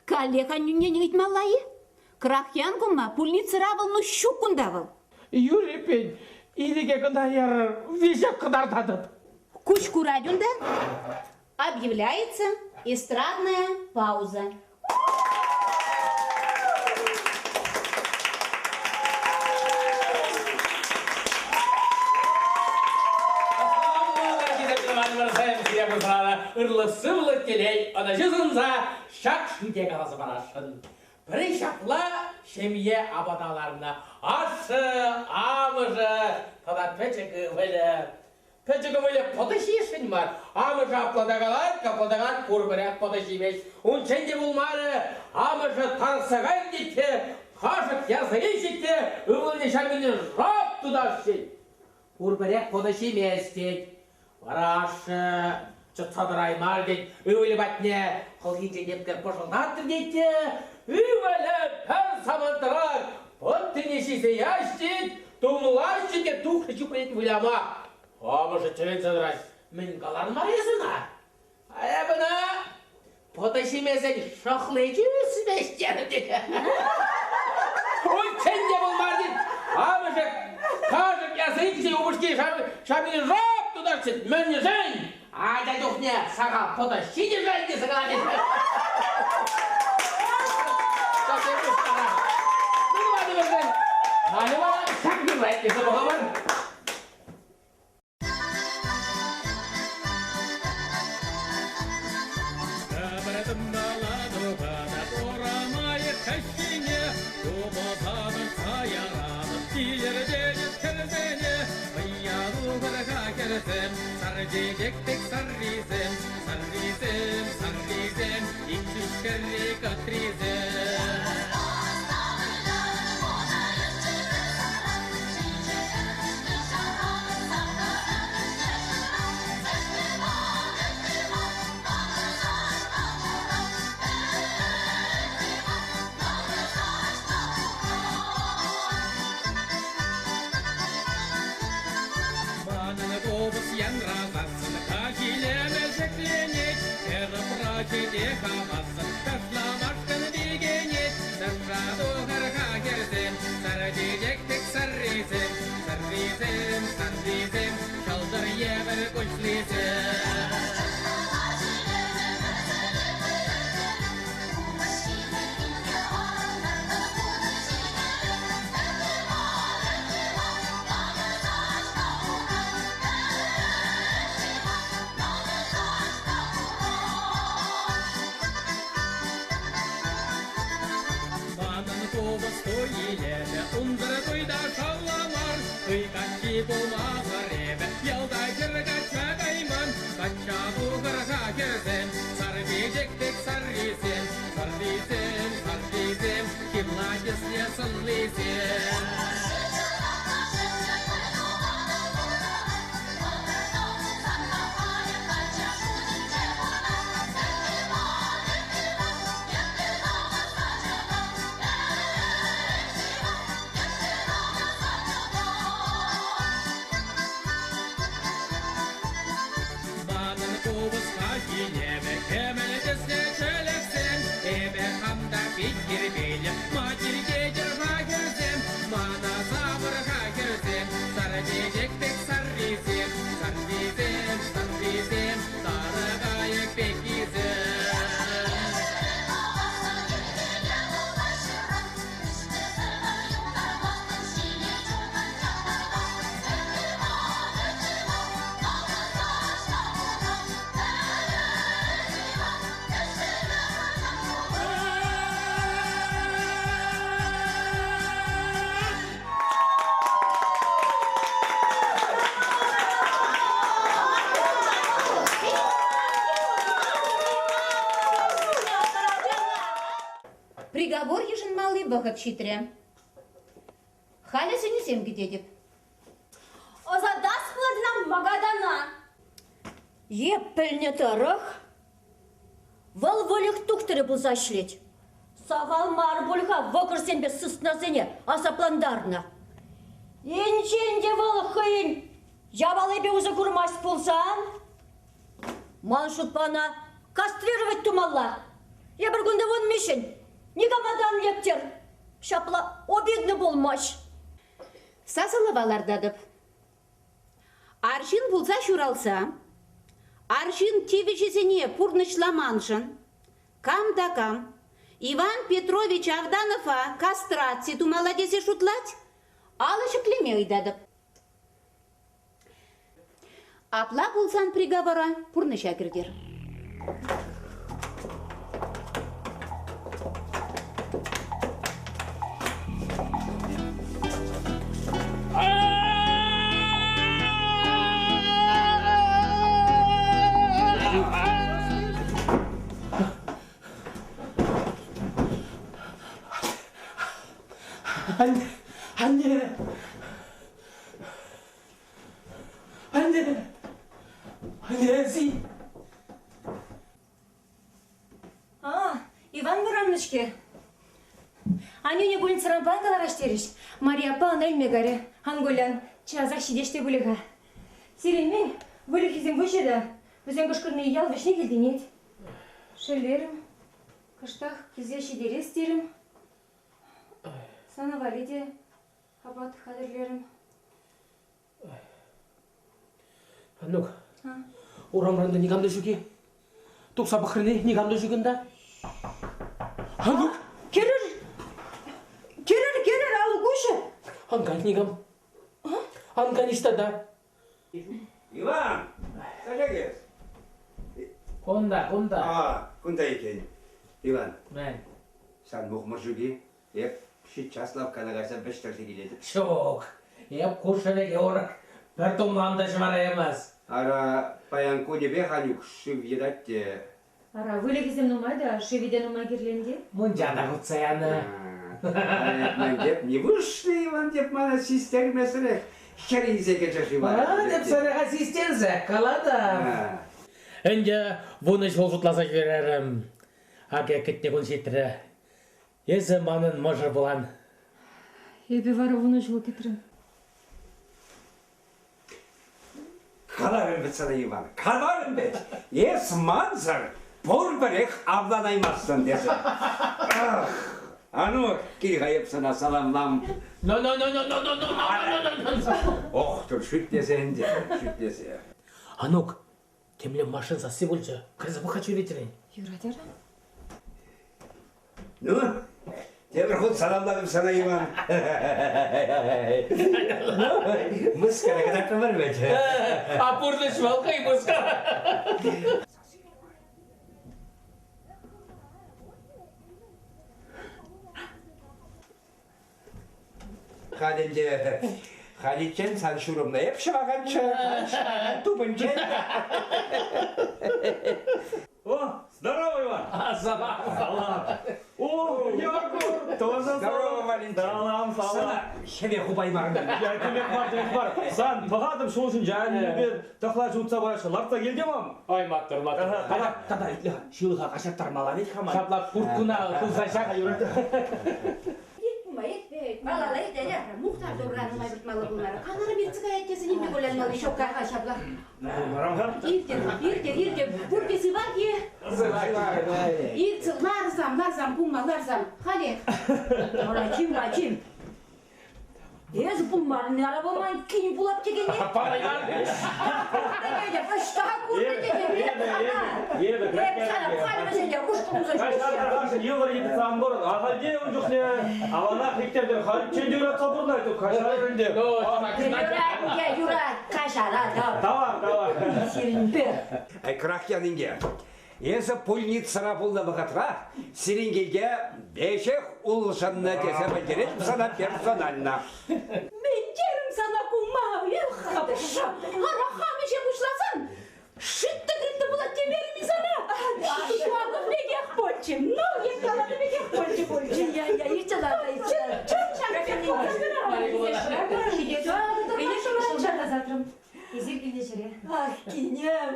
Каллех аннӳннен ыйтмалла-и? Крахьян кумма пульницӑра вӑл, ну ҫук кунта вӑл. Юрӗ, ирӗке кӑна ярӑр, веҫех кӑтартатӑп. Куҫ курать унта. Объявляется эстрадная пауза. Ырлӑх-сывлӑх телей ӑнӑҫу сунса ҫак шӳте каласа парасшӑн. Пӗри ҫапла ҫемье апата ларнӑ. Ашшӗ, амӑшӗ тата пӗчӗк ывӑлӗ. Пӗчӗк ывӑлӗ пӑтӑ ҫиесшӗн мар. Амӑшӗ апла та калать, капла та калать, пурпӗрех пӑтӑ ҫимест. Унччен те пулмарӗ, амӑшӗ тарӑхса кайрӗ тет те, кашӑк ярса илчӗ те ывӑлне ҫамине шап тутарчӗ. Пурпӗрех пӑтӑ ҫимест тет. Вара ашшӗ чӑтса тӑраймарӗ тет, ывӑлӗ патне хӑлхинчен епле пӑшӑлтатрӗ тет те. Ывӑлӗ пӗр самантрах пӑттине ҫисе ячӗ, тумланчӗ те тухрӗ чупрӗ выляма. Амӑшӗ тӗлӗнсе тӑрать. Мӗн калан мар эс ӑна? Эп ӑна пӑтӑ ҫимесен шӑхличӗ ӳсмест терӗм тет. Унччен те пулман тет. Амӑшӗ кашӑк ярса илчӗ упӑшки шамине шап тутарчӗ. Мӗншӗн? Ача чухне сахал пӑтӑ ҫитӗ-ши тесе калать. Халӗ вара ҫак юрра итлесе пӑхӑпӑр. Чечек пек саррисем, саррисем, саррисем, ик ҫӳҫ кӑтрисем. Манӑн купӑс янрасассӑн каҫилеме ҫӗкленет, хӗр те хавассӑн ташламашкӑн пикенет. Ташша тухӑр-ха хӗрсем, сар чечек пек саррисем, саррисем, саррисем, ҫӑлтӑр евӗр куҫлисем. Манӑн купӑс туй илемӗ, унсӑр туй та шавламар. Туй каччи пулмасӑр эпӗ ялта хӗр качча кайман. Качча тухӑр-ха хӗрсем, сар чечек пек саррисем, саррисем, саррисем, ҫырла тӗслӗ сӑнлисем. Манӑн купӑс килемӗ, кӗмӗл тӗслӗ чӗлӗхсем, эпӗ хам та пит тирпейлӗ, ма тиркетӗр-ха хӗрсем, мана савӑр-ха хӗрсем, сар чечек пек саррисем, саррисем, саррисем, сарӑ кайӑк пеккисем. Приговор йышӑнмалли вӑхӑт ҫитрӗ. Халӗ сӗнӳсем кӗтетӗп. Ӑсатас пулать ӑна Магадана. Е пӗлнӗ тӑрӑх, вӑл выльӑх тухтӑрӗ пулса ӗҫлет. Сахал мар пуль-ха вӑкӑрсемпе сыснасене асаплантарнӑ. Енчен те вӑл хӑйӗн япалипе усӑ курмасть пулсан, ман шутпа ӑна кастрировать тумалла. Эпир кунта вун миҫӗн, никама та ан лектер. Ҫапла обидно пулмасть. Сасӑлава лартатӑп. Арҫын пулса ҫуралса, арҫын тивӗҫӗсене пурнӑҫламаншӑн кам та кам Иван Петрович Авданова кастраци тумалла тесе шутлать, алӑ ҫӗклеме ыйтатӑп. Апла пулсан приговора пурнӑҫа кӗртер. Анне, анне, анне, анне, си. А, Иван вӑраннӑ-ҫке. Аннӳне больницӑран пан кӑлараҫ терӗҫ. Мария аппа ӑна илме кайрӗ. Ан кулян, часах ҫитеҫ те пулӗ-ха. Сирӗн мӗн, выльӑхӗсем выҫӑ та, вӗсем кӑшкӑрни ял вӗҫне илтӗнет. Шеллерӗм, кӑштах килсе ҫитерес терӗм. Сана валли те апат хатӗрлерӗм. Анук, урамран та никам та ҫук-и? Тухса пӑхрӑн-и? Никам та ҫук унта? Анук! Кӗрӗр! Кӗрӗр, кӗрӗр, алӑк уҫӑ! Ан кай никам. Ан кай ниҫта та. Иван, садись. Кунта, кунта. А, кунта иккен. Иван. Мӗн? Сан мухмӑр ҫук-и? Эп ҫиччас лавккана кайса вӗҫтерсе килетӗп. Ҫук, эп ку шӗвеке урӑх пӗр тумлам та ҫӑвараймасть. Ара, паян кунӗпех Анюк шыв йӑтать те. Ара, выльӑхӗсем нумай та, шывӗ те нумай кирлӗ ӗнтӗ. Мунча та хутса янӑ. Мӗн теп, не вышли, Иван теп, мана систермесӗрех хӗр илсе кӗчӗ-ши вара? А, теп сана систерсе калатӑп. Ӗнтӗ вунӑ ҫул шутласа ҫӳрерӗм. Акӑ кӗтнӗ кун ҫитрӗ. Эсӗ манӑн мӑшӑр пулан. Эпӗ вара вунӑ ҫул кӗтрӗм. Каларӑм вӗт сана, Иван, каларӑм вӗт! Эс мансӑр пурпӗрех авланаймастӑн тесе. Ах, а ну, кил-ха эп сана саламлам. Но-но-но-но-но-но-но-но-но-но-но! Ох, тур шӳтлесе ӗнтӗ, шӳтлесе. Анук, темле машин сасси пулчӗ. Кайса пӑх-ха чӳречерен. Юрать ара. Ну, тепӗр хут саламлатӑп сана, Иван. Ну, мыскара кӑтартрӑмӑр вӗт. А пурнӑҫ вӑл хӑй мыскара. Халь ӗнтӗ халиччен сан ҫурӑмна эп ҫӑваканччӗ, тупӑнчӗ. О, здорово, Иван! Салам, салам! О, Якур, тоже Здорово, Валентин. Салам, салам. Сана хӗве хупаймарӑм. Я темех мар, темех мар. Сан пӑхатӑм ҫул ҫинче, аннепе тӑхлач утса параҫҫӗ. Лартса килтӗм ам. Ой, маттур, маттур. Тата, тата, итле-ха, ҫылӑха каҫарттармалла вӗт-ха ман. Ҫапла курткуна хывса ҫак. Малалла ирттере. Мухтав добра нумай выртмалла пулмарӗ. Канарӑм иртсе каять тесе нимпе кулянмалли ҫук-ха ҫапла. Иртӗр, иртӗр, иртӗр. Пурте сывах-и? Иртсӗр ларсам, ларсам, кумма, ларсам. Халех. Ара, чим-ха, чим. Эсӗ пулмарӑн, ара пулман, кин пулап текенни. Палайман. Ӑҫта курнӑ тетӗп эп сана. Эп сана халь вӗсене ушкӑн туса Йывӑр йытса ан пӑрӑн. Ахальте ун чухне аванах иттертӗр. Халиччен те юратса пурӑнать. Каҫарӑр ӗнтӗ. Юрать ӗнтӗ, юрать. Каҫаратӑп. Тавах, тавах. Сирӗнпе. Крахьян инке, эсӗ пульницӑра пулнӑ вӑхӑтра сирӗн килте веҫех улшӑннӑ тесе пӗлтеретӗп сана персонально. Мӗн терӗм сана кума, эх, хапша. Ара хам ӗҫе пуҫласан шиттӗ-криттӗ пулать темерӗм-и сана? Ҫакӑн пекех пулчӗ. Ну, эп каланӑ пекех пулчӗ пулчӗ. Я, я, иртсе ларта, иртсе ларта. Чӑн ҫакӑн пек Шӑлса тасатрӑм. Эсир килнӗ ҫӗре. Ах, кинем,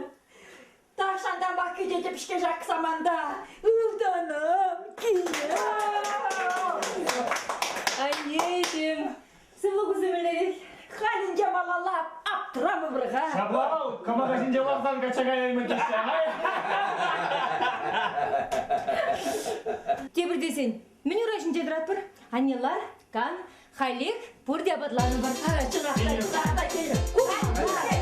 Тахҫантанпах кӗтетӗп-ҫке ҫак саманта. Ылтӑнӑм, кинем! Аннеҫӗм, сывлӑхусем мӗнлерех? Халь ӗнтӗ малалла аптӑрамӑпӑр-ха. Ҫапла кӑмака ҫинче ларсан качча каяймӑн теҫҫӗ. Тепӗр тесен, мӗн ура ҫинче тӑратпӑр? Анне лар, кан, халех пурте апатланӑпӑр. Чӑнах та, чӑнах та,